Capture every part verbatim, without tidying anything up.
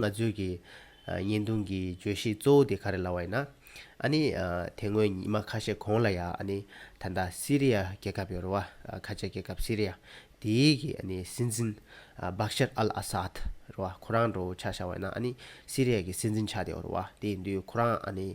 ང་ཚོའི་གི་ཨ་བརྙན་ཐུང་གི་བརྗོད་གཞི་གཙོ་བོ་དེ་ག་རེ་ལབ་པ་ཡིན་ན། ཨ་ནི་ཨ་དེ་སྔོན་ཉི་མ་ཁ་ཤས་གོང་ལ་ཡ་ཨ་ནི་ད་ལྟ་སི་རི་ཡ་རྒྱལ་ཁབ་ཡོད་རེད་བ། ཨ་ཁ་ཆེ་རྒྱལ་ཁབ་སི་རི་ཡ་དེའི་གི་ཨ་ནི་སྲིད་འཛིན་ཨ་བྷ་ཤར་ཨལ་ཨ་སཱད་རེད་བ། ཁོ་རང་འདྲ་བོ་ཆ་བཞག་པ་ཡིན་ན་ཨ་ནི་སི་རི་ཡ་གི་སྲིད་འཛིན་ཆགས་བསྡད་ཡོད་རེད་བ། དེ་ཡིན་དུས་ཁོ་རང་ཨ་ནི་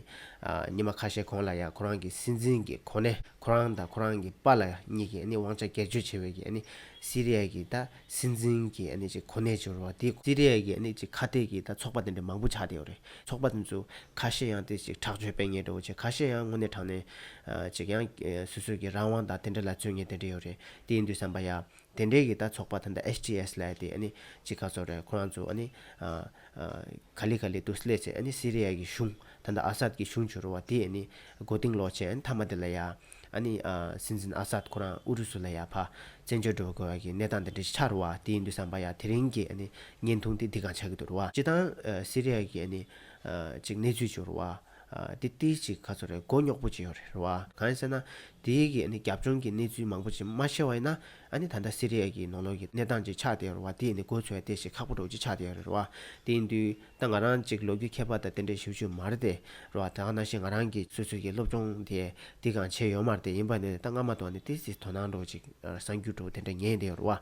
ཨ་ཉི་མ་ཁ་ཤས་གོང་ལ་ཡ་ཁོ་རང་གི་སྲིད་འཛིན་གི་གོ་གནས། ཁོ་རང་དང་ཁོ་རང་གི་པཱ་ལགས་གཉིས་ཀྱིས་ཨ་ནི་དབང་ཆ་སྒེར་གཅོད་བྱས་པའི་གི་ཨ་ནི་སི་རི་ཡ་གི་ད་སྲིད་འཛིན་གྱི་ཨ་ནི་ཅིག་གོ་གནས་འབྱོར་བ་དེ། སི་རི་ཡ་གི་ཨ་ནི་ཅིག་ཁ་གཏད་ཀྱི་ད་ཚོགས་པ་དེ་འདྲ་མང་པོ་ཆགས་བསྡད་ཡོད་རེད། ཚོགས་པ་དེ་ཚོ་ཁ་ཤས་ཡང་དེ་ཅིག་ཁྲག་སྦྱོར་སྤེལ་མཁན་འདྲ་བོ་བྱས། ཁ་ཤས་ཡང་དངོས་གནས་དྲང་གནས་ཨ་ཅིག་ཡང་ཨ་སོ་སོ་གི་རང་དབང་དང་དེ་འདྲ་ལ་བརྩོན་མཁན་དེ་འདྲ་ཡོད་རེད། དེ་ཡིན་དུས་ཙམ་པ་ཡ་དེ་འདྲའི་གི་ད་ཚོགས་པ་ད་ལྟ་ཨེཆ་ཊི་ཨེས་ལབ་ཡ་དེ་ཨ་ནི་ཅིག་ག་ཚོད་རེད། ཁོ་རང་ཚོ་ཨ་ནི་ཨ་ཨ་ག་ལེ་ག་ལེ་དུ་སླེབས་ཚེ་ཨ་ནི་སི་རི་ཡ་གི་གཞུང་ད་ལྟ་ཨ་སཱད་ཀྱི་གཞུང་འབྱོར་བ་དེ་ཨ་ནི་མགོ་རྟིང་སློག་བྱས། ཨ་ནི་མཐའ་མ་དེ་ལ་ཡ་ཨ་ནི་ཨ་སྲིད་འཛིན་ཨ་སཱད་ཁོ་རང་ཨུ་རུ་སུ་ལ་ཡ་ཕར་བཙན་བྱོལ་འགྲོ་དགོས་པ་གི་གནས་སྟངས་དེ་འདྲ་ཞིག་ཆགས་རེད་བ། དེ་ཡིན་དུས་ཙམ་པ་ཡ་དེ་རིང་གི་ཨ་ནི་བརྙན་ཐུང་དེ་འདི་སྒང་ཆགས་ཀྱི་འདུག་རེད་བ། སྤྱིར་བཏང་ཨ་སི་རི་ཡ་གི་ཨ་ནི་ཨ་ཅིག་གནས་ཚུལ་འབྱོར་བ་ཨ་དེ་ཏིས་ཅིག་ག་ཚོད་རེད། མགོ་རྙོག་པོ་ཅིག་ཡོད་རེད་རེད་བ། གང་ཡིན་ཟེར་ན་དེའི་གི་ཨ་ནི་རྒྱབ་ལྗོངས་ཀྱི་གནས་ཚུལ་མང་པོ་ཅིག་མ་ཤེས་པ་ཡིན་ན། ཨ་ནི་ད་ལྟ་སི་རི་ཡ་གི་ནང་ལོགས་ཀྱི་གནས་སྟངས་ཅིག་ཆགས་བསྡད་ཡོད་རེད་བ། དེ་ཡིན་ནི་མགོ་ཚོས་ཏེ་ཞིག་ཁག་པོ་འདྲ་བོ་ཅིག་ཆགས་བསྡད་ཡོད་རེད་བ། དེ་ཡིན་དུས་ད་ང་རང་ཅིག་ལོ་རྒྱུས་མཁས་པ་དང་དེ་འདྲའི་ཞེ་པོ་ཅིག་མ་རེད་དེ་རེད་བ། ད་ག་ནང་བཞིན་ང་རང་གི་སོ་སོ་གི་སློབ་སྦྱོང་དེ་འདི་གང་བྱས་ཡོད་མ་རེད་དེ། ཡིན་པ་ནི་ད་སྔ་མ་དང་ནི་ཏིས་ཅིག་དོ་སྣང་འདྲ་བོ་ཅིག་ཨ་གསར་འགྱུར་འདྲ་བོ་དེ་འདྲ་ཉན་བསྡད་ཡོད་རེད་བ།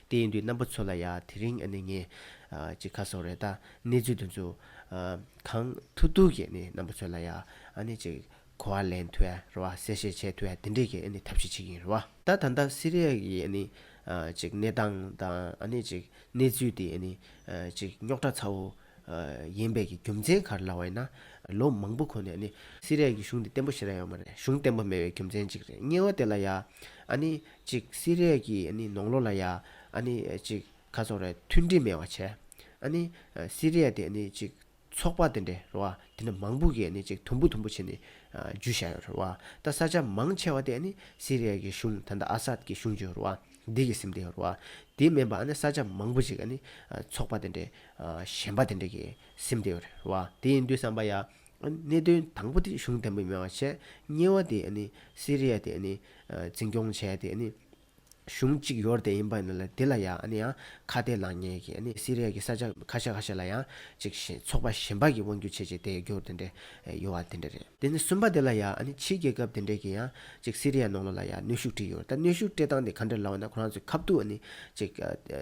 དེ་ཡིན་དུས་རྣམ་པ་ཚོ་ལ་ཡ་དེ་རིང་ཨ་ནི་ངས་ཨ་ཅིག་ག་ཚོད་རེད། ད་གནས་ཚུལ་དེ་ཚོ་ཨ་གང་ཐུབ་ཐུབ་ཀྱིས་ཨ་ནི་རྣམ་པ་ཚོ་ལ་ཡ་ཨ་ནི་ཅིག་གོ་བ་ལེན་ཐུབ་ཡ་རེད་བ། གསལ་བཤད་བྱེད་ཐུབ་ཡ་དེ་འདྲས་ཀྱི་ཨ་ནི་ཐབས་ཤེས་བྱེད་ཀྱི་ཡིན་རེད་བ། ད་ད་ལྟ་སི་རི་ཡ་གི་ཨ་ནི་ཨ་ཅིག་གནས་སྟངས་དང་ཨ་ནི་ཅིག་གནས་ཚུལ་དེ་ཨ་ནི་ཨ་ཅིག་རྙོག་དྲ་ཚ་བོ་ཨ་ཡིན་པའི་གི་རྒྱུ་མཚན་ག་རེ་ལབ་པ་ཡིན་ན། ལོ་མང་པོ་གོང་ནས་ཨ་ནི་སི་རི་ཡ་གི་གཞུང་དེ་བརྟན་པོ་ཞེ་དྲག་ཡོད་མ་རེད། གཞུང་བརྟན་པོ་མེད་པའི་རྒྱུ་མཚན་གཅིག་རེད། གཉིས་པ་དེ་ལ་ཡ་ཨ་ནི་ཅིག་སི་རི་ཡ་གི་ཨ་ནི་ནང་ལོགས་ལ་ཡ་ཨ་ནི་ཅིག་ག་ཚོད་རེད། མཐུན་སྒྲིལ་མེད་པ་བྱས། ཨ་ནི་ཨ་སི་རི་ཡ་དེ་ཨ་ནི་ཅིག་ཚོགས་པ་དེ་འདྲས་རེད་བ། དེ་འདྲ་མང་པོ་གིས་ཨ་ནི་ཅིག་དུམ་བུ་དུམ་བུ་བྱས་ནས་ཨ་འཇུས་བཞག་ཡོད་རེད་བ། ད་ས་ཆ་མང་ཆེ་བ་དེ་ཨ་ནི་སི་རི་ཡ་གི་གཞུང་ད་ལྟ་ཨ་སཱད་ཀྱི་གཞུང་ཅིག་ཡོད་རེད་བ། འདི་གིས་ཟིན་བསྡད་ཡོད་རེད་བ། དེ་མིན་པ་ཨ་ནི་ས་ཆ་མང་པོ་ཅིག་ཨ་ནི་ཨ་ཚོགས་པ་དེ་འདྲས་ཨ་གཞན་པ་དེ་འདྲས་ཀྱིས་ཟིན་བསྡད་ཡོད་རེད་བ། དེ་ཡིན་དུས་ཙམ་པ་ཡ་ཨ་གནད་དོན་དང་པོ་དེ་གཞུང་བརྟན་པོ་མེད་པ་བྱས། གཉིས་པ་དེ་ཨ་ནི་སི་རི་ཡ་དེ་ཨ་ནི་ཨ་འཛིན་སྐྱོང་བྱས་ཏེ་ཨ་ནི་གཞུང་གཅིག་ཡོད་རེད་དེ། ཡིན་པ་ཡིན་ན་ལ་དེ་ལ་ཡང་ཨ་ནི་ཡང་ཁ་གཏད་ལངས་མཁན་གྱི་ཨ་ནི་སི་རི་ཡ་གི་ས་ཆ་ཁ་ཤས་ཁ་ཤས་ལ་ཡང་ཅིག་གཞན་ཚོགས་པ་གཞན་པ་གི་དབང་སྒྱུར་བྱས་བྱས་དེ་རྒྱུ་དེ་འདྲས་ཡོད་པ་དེ་འདྲས་རེད། དེ་ནས་གསུམ་པ་དེ་ལ་ཡང་ཨ་ནི་ཕྱིའི་རྒྱལ་ཁབ་དེ་འདྲས་ཀྱིས་ཡང་ཅིག་སི་རི་ཡ་ནང་ལོགས་ལ་ཡང་གནོན་ཤུགས་སྤྲད་ཡོད་རེད། ད་གནོན་ཤུགས་སྤྲད་སྟངས་དེ་ག་འདྲས་ལབ་ན། ཁོ་རང་ཚོས་ཁ་ཐུག་ཨ་ནི་ཅིག་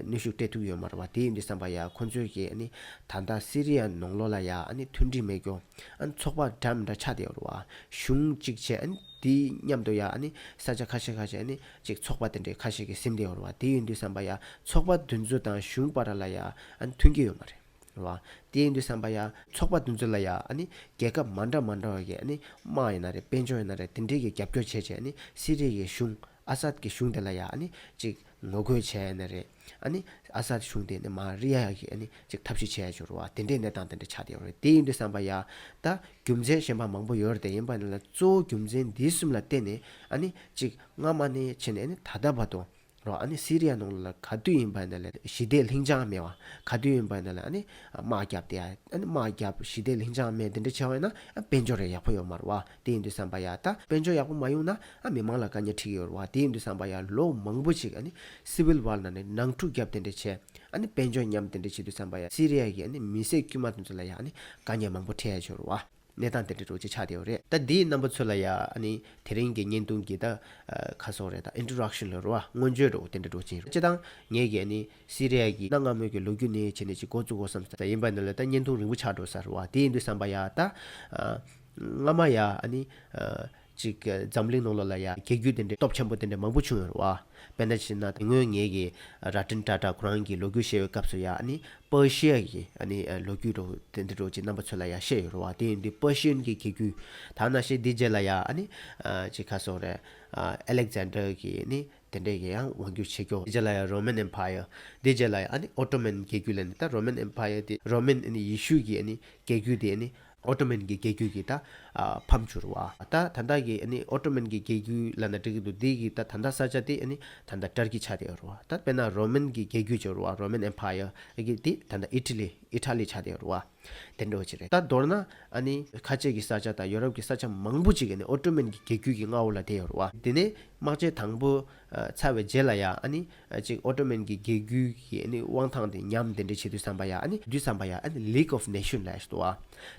གནོན་ཤུགས་སྤྲད་ཐུབ་ཡོད་མ་རེད་བ། དེ་ཡིན་དུས་ཙམ་པ་ཡ་ཁོ་ཚོས་ཀྱིས་ཨ་ནི་ད་ལྟ་སི་རི་ཡ་ནང་ལོགས་ལ་ཡང་ཨ་ནི་མཐུན་སྒྲིལ་མེད་རྒྱུ། ཨ་ནི་ཚོགས་པ་འདྲ་མི་འདྲ་ཆགས་བསྡད་ཡོད་རེད་བ། གཞུང་གཅིག་བྱས། ཨ་ནི་དེའི་མཉམ་དུ་ཡ་ཨ་ནི་ས་ཆ་ཁ་ཤས་ཁ་ཤས་ཨ་ནི་ཅིག་ཚོགས་པ་དེ་འདྲའི་ཁ་ཤས་ཀྱིས་ཟིན་བསྡད་ཡོད་རེད་བ། དེ་ཡིན་དུས་ཙམ་པ་ཡ་ཚོགས་པ་དེ་ཚོ་དང་གཞུང་བར་ལ་ཡ་ཨ་ནི་མཐུན་གྱི་ཡོད་མ་རེད་བ། དེ་ཡིན་དུས་ཙམ་པ་ཡ་ཚོགས་པ་དེ་ཚོ་ལ་ཡ་ཨ་ནི་རྒྱལ་ཁབ་མ་འདྲ་མ་འདྲ་བ་གི་ཨ་ནི་དམག་ཡིན་ན་རེད། དཔལ་འབྱོར་ཡིན་ན་རེད། དེ་འདྲའི་གི་རྒྱབ་སྐྱོར་བྱས་བྱས། ཨ་ནི་སི་རི་ཡའི་གཞུང་ཨ་སཱད་ཀྱི་གཞུང་དེ་ལ་ཡ་ཨ་ནི་ཅིག་ངོ་རྒོལ་བྱས་ཡིན་ན་རེད། ཨ་ནི་ཨ་སཱད་གཞུང་དེ་ནི་མར་རི་ཡ་གི་ཨ་ནི་ཅིག་ཐབས་ཤེས་བྱས་ཡ་ཅིག་ཡོད་རེད་བ། དེ་འདྲའི་གནས་སྟངས་དེ་འདྲ་ཆགས་བསྡད་ཡོད་རེད། དེ་ཡིན་དུས་ཙམ་པ་ཡ་ད་རྒྱུ་མཚན་གཞན་པ་མང་པོ་ཡོད་རེད་དེ། ཡིན་པ་ཡིན་ན་ལ་གཙོ་བོ་རྒྱུ་མཚན་འདི་གསུམ་ལ་བརྟེན་ནས་ཨ་ནི་ཅིག་སྔ་མ་ནས་བྱས་ནས་ཨ་ནི་ད་ལྟ་བར་དུ་རོ། ཨ་ནི་སི་རི་ཡ་ནང་ལ་ག་དུས་ཡིན་པ་ཡིན་ན་ལ་ཞི་བདེ་ལྷིང་འཇགས་མེད་པ། ག་དུས་ཡིན་པ་ཡིན་ན་ལ་ཨ་ནི་དམག་རྒྱབ་དེ། ཨ་ནི་དམག་རྒྱབ་ཞི་བདེ་ལྷིང་འཇགས་མེད་དེ་འདྲ་བྱས་པ་ཡིན་ན་ཨ་དཔལ་འབྱོར་རེ་ཡག་པོ་ཡོད་མ་རེད་བ། དེ་ཡིན་དུས་ཙམ་པ་ཡ་ད་དཔལ་འབྱོར་ཡག་པོ་མ་ཡོང་ན་ཨ་མི་མང་ལ་དཀའ་ངལ་འཕྲད་ཀྱི་ཡོད་རེད་བ། དེ་ཡིན་དུས་ཙམ་པ་ཡ་ལོ་མང་པོ་ཅིག་ཨ་ནི་སི་ཝིལ་ཝར་ནང་ནས་ནང་འཁྲུག་རྒྱབ་དེ་འདྲ་བྱས། ཨ་ནི་དཔལ་འབྱོར་ཉམས་དེ་འདྲ་བྱེད་དུས་ཙམ་པ་ཡ་སི་རི་ཡ་གི་ཨ་ནི་མི་སེར་དཀྱུས་མ་དེ་ཚོ་ལ་ཡ་ཨ་ནི་དཀའ་ངལ་མང་པོ་འཕྲད་ཡ་ཅིག་ཡོད་རེད་བ། གནས་སྟངས་དེ་འདྲ་འདྲ་བོ་ཅིག་ཆགས་བསྡད་ཡོད་རེད། ད་འདིའི་རྣམ་པ་ཚོ་ལ་ཡ་ཨ་ནི་དེ་རིང་གི་བརྙན་ཐུང་གི་ད་ཨ་ག་སོགས་རེད། ད་ཨིན་ཊོ་རོ་ཌག་ཤན་ལབ་རེད་བ། སྔོན་བརྗོད་འདྲ་བོ་དེ་འདྲ་འདྲ་བོ་ཅིག་ཡིན་རེད། སྤྱིར་བཏང་ངས་ཀྱིས་ཨ་ནི་སི་རི་ཡ་གི་གནའ་སྔ་མོའི་གི་ལོ་རྒྱུས་ནས་བྱས་ནས་ཅིག་འགོ་བཙུགས་དགོས་བསམ་སོང་། ད་ཡིན་པ་ཡིན་ན་ལ་ད་བརྙན་ཐུང་རིང་པོ་ཆགས་འགྲོ་ས་རེད་བ། དེ་ཡིན་དུས་ཙམ་པ་ཡ་ད་ཨ་སྔ་མ་ཡ་ཨ་ནི་ཨ་ཅིག་འཛམ་གླིང་ནང་ལོགས་ལ་ཡ་རྒྱལ་རྒྱུད་དེ་འདྲའི་སྟོབས་ཆེན་པོ་དེ་འདྲ་མང་པོ་བྱུང་ཡོད་རེད་བ། དཔེར་ན་བྱས་ན་དེ་སྔོན་ངས་ཀྱིས་ར་ཏན་ཊ་ཊ་ཁོ་རང་གི་ལོ་རྒྱུས་བཤད་པའི་སྐབས་སུ་ཡ་ཨ་ནི་པར་ཤི་ཡ་གི་ཨ་ནི་ཨ་ལོ་རྒྱུས་འདྲ་བོ་དེ་འདྲ་འདྲ་བོ་ཅིག་རྣམ་པ་ཚོ་ལ་ཡ་བཤད་ཡོད་རེད་བ། དེ་ཡིན་དུས་པར་ཤི་ཡན་གྱི་རྒྱལ་རྒྱུད། ད་ནང་བཞིན་དེའི་རྗེས་ལ་ཡ་ཨ་ནི་ཨ་ཅིག་ག་སོགས་རེད། ཨ་ཨ་ལེག་ཛན་ཌར་གྱི་ཨ་ནི་དེ་འདྲས་ཀྱི་ཡང་དབང་སྒྱུར་བྱེད་རྒྱུ། དེའི་རྗེས་ལ་ཡ་རོ་མན་ཨེམ་པ་ཡར། དེའི་རྗེས་ལ་ཡ་ཨ་ནི་ཨོ་ཊོ་མན་རྒྱལ་རྒྱུད་ལབ་ནས། ད་རོ་མན་ཨེམ་པ་ཡར་དེ་རོ་མན་ཨ་ནི་ཡེ་ཤུ་གི་ཨ་ནི་རྒྱལ་རྒྱུད་དེ་ཨ་ནི་ཨོ་ཊོ་མན་གྱི་རྒྱལ་རྒྱུད་ཀྱི་ད་ཨ་ཕམ་བཅུག་རེད་བ། ད་ད་ལྟ་གི་ཨ་ནི་ཨོ་ཊོ་མན་གྱི་རྒྱལ་རྒྱུད་ལབ་ན་འགྲིག་གི་འདུག་དེ་གི་ད་ད་ལྟ་ས་ཆ་དེ་ཨ་ནི་ད་ལྟ་ཏར་ཀི་ཆགས་བསྡད་ཡོད་རེད་བ། ད་དཔེར་ན་རོ་མན་གྱི་རྒྱལ་རྒྱུད་ཅིག་ཡོད་རེད་བ། རོ་མན་ཨེམ་པ་ཡར་གི་དེ་ད་ལྟ་ཨི་ཊ་ལི་ཨི་ཊ་ལི་ཆགས་བསྡད་ཡོད་རེད་བ། དེ་འདྲ་བོ་ཅིག་རེད། ད་མདོར་ན་ཨ་ནི་ཁ་ཆེ་གི་ས་ཆ་དང་ཡོ་རོབ་ཀྱི་ས་ཆ་མང་པོ་ཅིག་ཨ་ནི་ཨོ་ཏོ་མན་གྱི་རྒྱལ་རྒྱུད་ཀྱི་མངའ་འོག་ལ་བསྡད་ཡོད་རེད་བ། དེ་ནས་དམག་ཆེན་དང་པོ་ཨ་ཚར་བའི་རྗེས་ལ་ཡ་ཨ་ནི་ཨ་ཅིག་ཨོ་ཏོ་མན་གྱི་རྒྱལ་རྒྱུད་ཀྱི་ཨ་ནི་དབང་ཐང་དེ་ཉམས་དེ་འདྲ་བྱེད་དུས་ཙམ་པ་ཡ་ཨ་ནི་དུས་ཙམ་པ་ཡ་ཨ་ནི་League of Nation་ལབ་ཡ་ཞིག་འདུག་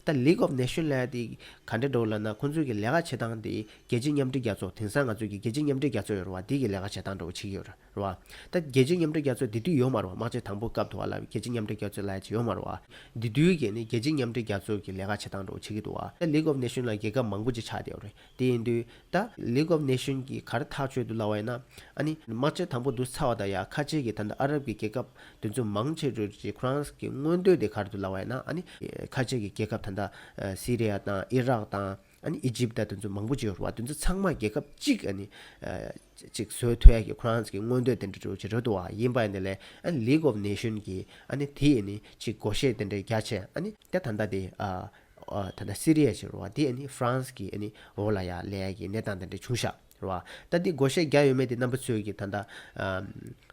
བ། ད་League of Nation་ལབ་ཡ་དེ་ག་འདྲ་འདྲ་བོ་ལབ་ན། ཁོང་ཚོའི་གི་ལས་ཀ་བྱེད་སྟངས་དེ་རྒྱལ་སྤྱི་མཉམ་འབྲེལ་རྒྱལ་ཚོགས། དེང་སང་ང་ཚོའི་གི་རྒྱལ་སྤྱི་མཉམ་འབྲེལ་རྒྱལ་ཚོགས་ཡོད་རེད་བ། དེ་གི་ལས་ཀ་བྱེད་སྟངས་འདྲ་བོ་བྱེད་ཀྱི་ཡོད་རེད་བ། ད་རྒྱལ་སྤྱི་མཉམ་འབྲེལ་རྒྱལ་ཚོགས་དེ་དུས་ཡོད་མ་རེད་བ། དམག་ཆེན་དང་པོ་སྐབས་དུ་བ་ལ་རྒྱལ་སྤྱི་མཉམ་འབྲེལ་རྒྱལ་ཚོགས་ལབ་ཡ་ཅིག་ཡོད་མ་རེད་བ། དེ་དུས་ཀྱི་ནི་རྒྱལ་སྤྱི་མཉམ་འབྲེལ་རྒྱལ་ཚོགས་ཀྱི་ལས་ཀ་བྱེད་སྟངས་འདྲ་བོ་བྱེད་ཀྱི་འདུག་བ། ད་League of Nation་ལ་རྒྱལ་ཁབ་མང་པོ་ཅིག་ཆགས་བསྡད་ཡོད་རེད། དེ་ཡིན་དུས་ད་League of Nation་གི་ག་རེ་ཐག་གཅོད་དུ་ལབ་པ་ཡིན་ན། ཨ་ནི་དམག་ཆེན་དང་པོ་དུ་ཚར་བ་དང་ཡ་ཁ་ཆེ་གི་ད་ལྟ་ཨ་རབ་ཀྱི་རྒྱལ་ཁབ་དེ་ཚོ་མང་ཆེ་འགྲོ་ཅིག་ཁོ་རང་གི་མངོན་འདོད་དེ་ག་རེ་འདུག་ལབ་པ་ཡིན་ན། ཨ་ནི་ཁ་ཆེ་གི་རྒྱལ་ཁབ་ད་ལྟ་སི་རི་ཡ་དང་ཨི་རག་དང་ཨ་ནི་ཨི་ཇིབ་དང་དེ་ཚོ་མང་པོ་ཅིག་ཡོད་རེད་བ། དེ་ཚོ་ཚང་མ་རྒྱལ་ཁབ་གཅིག་ཨ་ནི་ཅིག་བཟོ་ཐུབ་ཡ་གི་ཁོ་རང་གི་མངོན་འདོད་དེ་འདྲ་འགྲོ་ཅིག་རེད་འདུག་བ། ཡིན་པ་ཡིན་ནའི་ལས་ཨ་ནི་League of Nation་གི་ཨ་ནི་དེ་ཡིན་ནི་ཅིག་བགོ་བཤའ་དེ་འདྲ་རྒྱག་བྱས། ཨ་ནི་ད་ད་ལྟ་དེ་ཨ་ཨ་ད་ལྟ་སི་རི་ཡ་ཅིག་རེད་བ། དེ་ཨ་ནི་ཧྥ་རན་སི་གི་ཨ་ནི་འོག་ལ་ཡ་སླེབས་ཡ་གི་གནས་སྟངས་དེ་འདྲ་བྱུང་ཤག་རེད་བ། ད་དེ་བགོ་བཤའ་རྒྱག་ཡོད་མེད་དེ་རྣམ་པ་ཚོས་ཀྱི་ད་ལྟ་ཨ་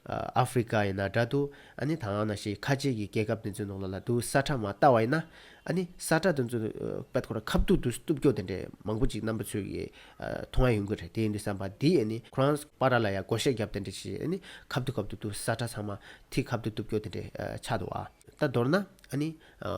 ཨ་ཨ་ཧྥི་རི་ཀ་ཡིན་ན་འདྲ་འདུག་ཨ་ནི་ད་ག་ནང་བཞིན་ཁ་ཆེ་གི་རྒྱལ་ཁབ་དེ་ཚོའི་ནང་ལོགས་ལ་དུ་ས་ཁྲ་མར་བལྟ་བ་ཡིན་ན། ཨ་ནི་ས་ཁྲ་དེ་ཚོ་ཨ་དཔེ་ཁོ་རང་ཁ་བསྡུ་དུ་གཏུབ་སྐྱོ་དེ་འདྲ་མང་པོ་ཅིག་རྣམ་པ་ཚོས་ཀྱི་ཨ་མཐོང་ཡ་ཡོང་གི་རེད། དེ་ཡིན་དུས་ཙམ་པ་དེ་ཨ་ནི་ཁོ་རང་བར་ལ་ཡ་བགོ་བཤའ་རྒྱབ་དེ་འདྲ་བྱས། ཨ་ནི་ཁ་བསྡུ་ཁ་བསྡུ་དུ་ས་ཁྲ་ཚང་མ་ཐིག་ཁ་བསྡུ་གཏུབ་སྐྱོ་དེ་འདྲ་ཨ་ཆགས་འདུག་ཨ། ད་མདོར་ན་ཨ་ནི་ཨ་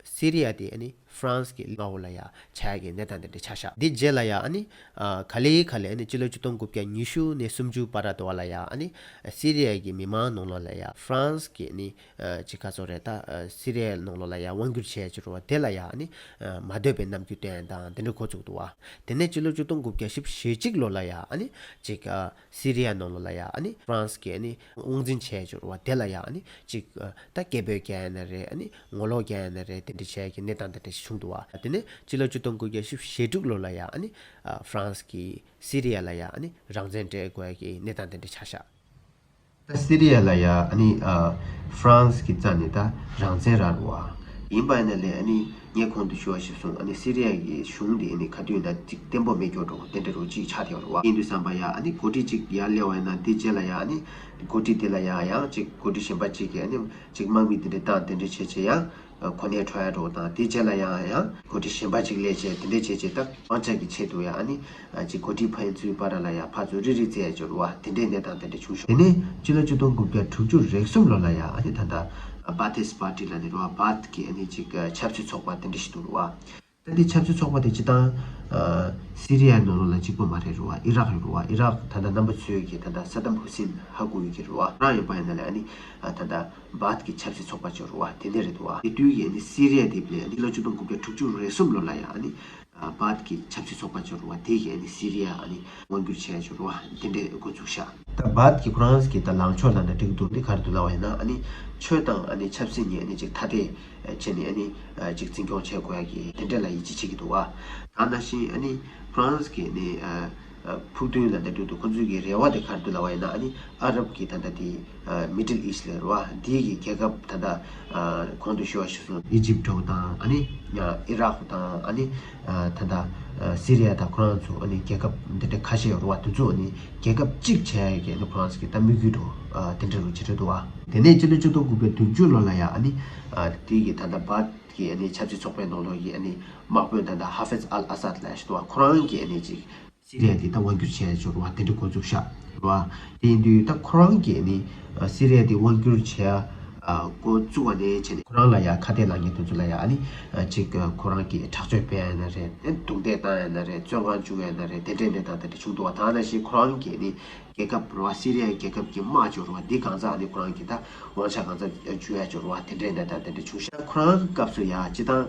སི་རི་ཡ་དེ་ཨ་ནི་ཧྥ་རན་སི་གི་མངའ་འོག་ལ་ཡ་ཆགས་ཡ་གི་གནས་སྟངས་དེ་འདྲ་ཆགས་ཤག་དེ་རྗེས་ལ་ཡ་ཨ་ནི་ཨ་ག་ལེ་ག་ལེ་ཨ་ནི་སྤྱི་ལོ་ཆིག་སྟོང་དགུ་བརྒྱ་ཉི་ཤུ་ནས་སུམ་ཅུ་བར་དུ་བ་ལ་ཡ་ཨ་ནི་སི་རི་ཡ་གི་མི་མང་ནང་ལོགས་ལ་ཡ་ཧྥ་རན་སི་གི་ཨ་ནི་ཨ་ཅིག་ག་ཚོད་རེད། ད་ཨ་སི་རི་ཡ་ནང་ལོགས་ལ་ཡ་དབང་བསྒྱུར་བྱས་ཡ་ཅིག་རེད་བ། དེ་ལ་ཡ་ཨ་ནི་ཨ་མ་འདོད་པའི་རྣམ་འགྱུར་སྟོན་ཡ་དང་དེ་འདྲ་འགོ་བཙུགས་འདུག་བ། དེ་ནས་སྤྱི་ལོ་ཆིག་སྟོང་དགུ་བརྒྱ་བཞི་བཅུ་ཞེ་གཅིག་ལོ་ལ་ཡ་ཨ་ནི་ཅིག་ཨ་སི་རི་ཡ་ནང་ལོགས་ལ་ཡ་ཨ་ནི་ཧྥ་རན་སི་གི་ཨ་ནི་དབང་འཛིན་བྱས་ཡ་ཅིག་རེད་བ། དེ་ལ་ཡ་ཨ་ནི་ཅིག་ཨ་ད་སྐད་འབོད་རྒྱག་ཡ་ན་རེད། ཨ་ནི་ངོ་ལོག་རྒྱག་ཡ་ན་རེད། དེ་འདྲ་བྱས་ཡ་གི་གནས་སྟངས་དེ་འདྲ་ཞིག་བྱུང་འདུག་བ། དེ་ནས་སྤྱི་ལོ་ཆིག་སྟོང་དགུ་བརྒྱ་བཞི་བཅུ་ཞེ་དྲུག་ལོ་ལ་ཡ་ཨ་ནི་ཨ་ཧྥ་རན་སི་གིས་སི་རི་ཡ་ལ་ཡ་ཨ་ནི་རང་བཙན་སྤྲད་དགོས་ཡ་གི་གནས་སྟངས་དེ་འདྲ་ཆགས་ཤག་ད་སི་རི་ཡ་ལ་ཡ་ཨ་ནི་ཨ་ཧྥ་རན་སི་གི་རྩ་ནས་ད་རང་བཙན་རག་རེད་བ། ཡིན་པ་ཡིན་ན་ལས་ཨ་ནི་ངས་གོང་དུ་ཞུ་བ་ཞིག་སོང་། ཨ་ནི་སི་རི་ཡ་གི་གཞུང་འདི་ཨ་ནི་ག་དུས་ཡིན་ན་ཅིག་བརྟན་པོ་མེད་སྐྱོ་འགྲོ་དེ་འདྲ་རུ་ཅིག་ཆགས་བསྡད་ཡོད་རེད་བ། ཡིན་དུས་ཙམ་པ་ཡ་ཨ་ནི་འགོ་ཁྲིད་ཅིག་ཡར་སླེབས་པ་ཡིན་ན་དེ་རྗེས་ལ་ཡ་ཨ་ནི་འགོ་ཁྲིད་དེ་ལ་ཡ་ཡང་ཅིག་འགོ་ཁྲིད་གཞན་པ་ཅིག་གིས་ཨ་ནི་ཅིག་དམག་མི་དེ་འདྲ་བཏང་དེ་འདྲ་བྱས་བྱས་ཡང་གོ་གནས་འཕྲོག་ཡ་འགྲོ་དང་། དེ་རྗེས་ལ་ཡང་ཡང་འགོ་ཁྲིད་གཞན་པ་ཅིག་སླེབས་བྱས་དེ་འདྲ་བྱས་བྱས་ད་དབང་ཆ་གི་ཆེད་དུ་ཡ་ཨ་ནི་ཅིག་འགོ་ཁྲིད་ཕན་ཚུན་བར་ལ་ཡ་ཕར་ཚུར་རིག་རིག་རྩེད་ཡ་འབྱོར་བ་དེ་འདྲའི་གནས་སྟངས་དེ་འདྲ་བྱུང་ཤོག་དེ་ནས་སྤྱི་ལོ་ཆིག་སྟོང་དགུ་བརྒྱ་དྲུག་ཅུ་རེ་གསུམ་ལོ་ལ་ཡ་ཨ་ནི་ད་ལྟ་བྷ་ཐིས་པར་ཊི་ལ་ནི་རེད་བ། བྷ་ཐི་གི་ཨ་ནི་ཅིག་ཆབ་སྲིད་ཚོགས་པ་དེ་འདྲ་ཞིག་འདུག་རེད་བ། ད་འདི་ཆབ་སྲིད་ཚོགས་པ་དེ་སྤྱི་བཏང་ཨ་སི་རི་ཡའི་ནང་ལོགས་ལ་གཅིག་པོ་མ་རེད་རེད་བ། ཨི་རག་རེད་བ། ཨི་རག་ད་ལྟ་རྣམ་པ་ཚོས་ཀྱི་ད་ལྟ་ས་དམ་ཧུ་སིན་ཧ་གོ་ཡོད་ཀྱི་རེད་བ། རང་ཡོད་པ་ཡིན་ན་ལས་ཨ་ནི་ཨ་ད་ལྟ་བྷ་ཐི་གི་ཆབ་སྲིད་ཚོགས་པ་ཅིག་རེད་བ། དེ་འདྲ་རེད་འདུག་བ། དེ་དུས་ཀྱི་ཨ་ནི་སི་རི་ཡ་དེ་ལས་ཨ་ནི་ལོ་ཆིག་སྟོང་དགུ་བརྒྱ་དྲུག་ཅུ་རེ་གསུམ་ལོ་ལ་ཡ་ཨ་ནི་ཨ་བྷ་ཐི་གི་ཆབ་སྲིད་ཚོགས་པ་ཅིག་རེད་བ། དེ་གི་ཨ་ནི་སི་རི་ཡ་ཨ་ནི་དབང་བསྒྱུར་བྱས་ཅིག་རེད་བ། དེ་འདྲ་འགོ་བཙུགས་ཤག་ད་བྷ་ཐི་གི་ཁོ་རང་གི་ད་ལངས་ཕྱོགས་ལ་འདྲ་འགྲིག་འདུག་འདི་ག་རེ་འདུག་ལབ་པ་ཡིན་ན་ཨ་ནི་ཆོས་དང་ཨ་ནི་ཆབ་སྲིད་གཉིས་ཨ་ནི་ཅིག་ཐ་དད་བྱས་ནས་ཨ་ནི་ཅིག་འཛིན་སྐྱོང་བྱེད་དགོས་ཡ་གི་དེ་འདྲ་ལ་ཡིད་ཆེས་བྱེད་ཀྱི་འདུག་བ། ད་ནང་བཞིན་ཨ་ནི་ཧྥ་རན་སི་གི་ནི་ཕུགས་འདུན་ལ་འདྲ་འགྲིག་འདུག་ཁོང་ཚོའི་གི་རེ་བ་དེ་ག་རེ་འདུག་ལབ་པ་ཡིན་ན་ཨ་ནི་ཨ་རབ་ཀྱི་ད་ལྟ་དེ་མི་ཌལ་ཨི་སི་ལབ་རེད་བ། འདི་གི་རྒྱལ་ཁབ་ད་ལྟ་གོང་དུ་ཞུ་བ་ཞུ་སོང་། ཨི་ཇིབ་འདྲ་བོ་དང་ཨ་ནི་ཨི་རག་དང་ཨ་ནི་ད་ལྟ་སི་རི་ཡ་དང་ཁོ་རང་ཚོ་ཨ་ནི་རྒྱལ་ཁབ་འདི་འདྲ་ཁ་ཤས་ཡོད་རེད་བ། དེ་ཚོ་ཨ་ནི་རྒྱལ་ཁབ་གཅིག་བྱས་ཡ་གི་ཨ་ནི་ཁོ་རང་ཚོ་གི་ད་དམིགས་ཡུལ་འདྲ་བོ་དེ་འདྲ་རུ་བྱེད་འདོད་འདུག་བ། དེ་ནས་སྤྱི་ལོ་ཆིག་སྟོང་དགུ་བརྒྱ་བདུན་ཅུ་ལོ་ལ་ཡ་ཨ་ནི་དེ་གི་ད་ལྟ་བྷ་ཐི་གི་ཨ་ནི་ཆབ་སྲིད་ཚོགས་པའི་ནང་ལོགས་ཀྱི་ཨ་ནི་དམག་དཔོན་ད་ལྟ་ཧ་ཧྥེ་ཛི་ཨལ་ཨ་སཱད་ལབ་ཡ་ཞིག་འདུག་བ། ཁོ་རང་གིས་ཨ་ནི་ཅིག་སི་རི་ཡ་དེ་ད་དབང་བསྒྱུར་བྱས་ཡ་ཅིག་རེད་བ། དེ་འདྲ་འགོ་བཙུགས་ཤག་རེད་བ། དེ་ཡིན་དུས་ད་ཁོ་རང་གིས་ནི་ཨ་སི་རི་ཡ་དེ་དབང་བསྒྱུར་བྱས་ཨ་འགོ་བཙུགས་པ་ནས་བྱས་ནས་ཁོ་རང་ལ་ཡ་ཁ་གཏད་ལངས་མཁན་དེ་ཚོ་ལ་ཡ་ཨ་ནི་ཨ་ཅིག་ཨ་ཁོ་རང་གིས་དྲག་སྤྱོད་སྤེལ་ཡ་ཡིན་ན་རེད། ཨ་རྡུང་རྡེག་བཏང་ཡ་ཡིན་ན་རེད། བཙོན་ཁང་བཅུག་ཡ་ཡིན་ན་རེད། དེ་འདྲའི་གནས་སྟངས་དེ་འདྲ་བྱུང་འདུག་བ། ད་ནང་བཞིན་ཁོ་རང་གིས་ནི་རྒྱལ་ཁབ་རེད་བ། སི་རི་ཡ་རྒྱལ་ཁབ་ཀྱི་དམག་ཅིག་རེད་བ། འདི་གང་ཟག་ནི་ཁོ་རང་གིས་ད་དབང་ཆ་གང་ཟག་འཇུ་ཡ་ཅིག་རེད་བ། དེ་འདྲའི་གནས་སྟངས་དེ་འདྲ་བྱུང་ཤག་ཁོ་རང་སྐབས་སུ་ཡ་སྤྱི་བཏང་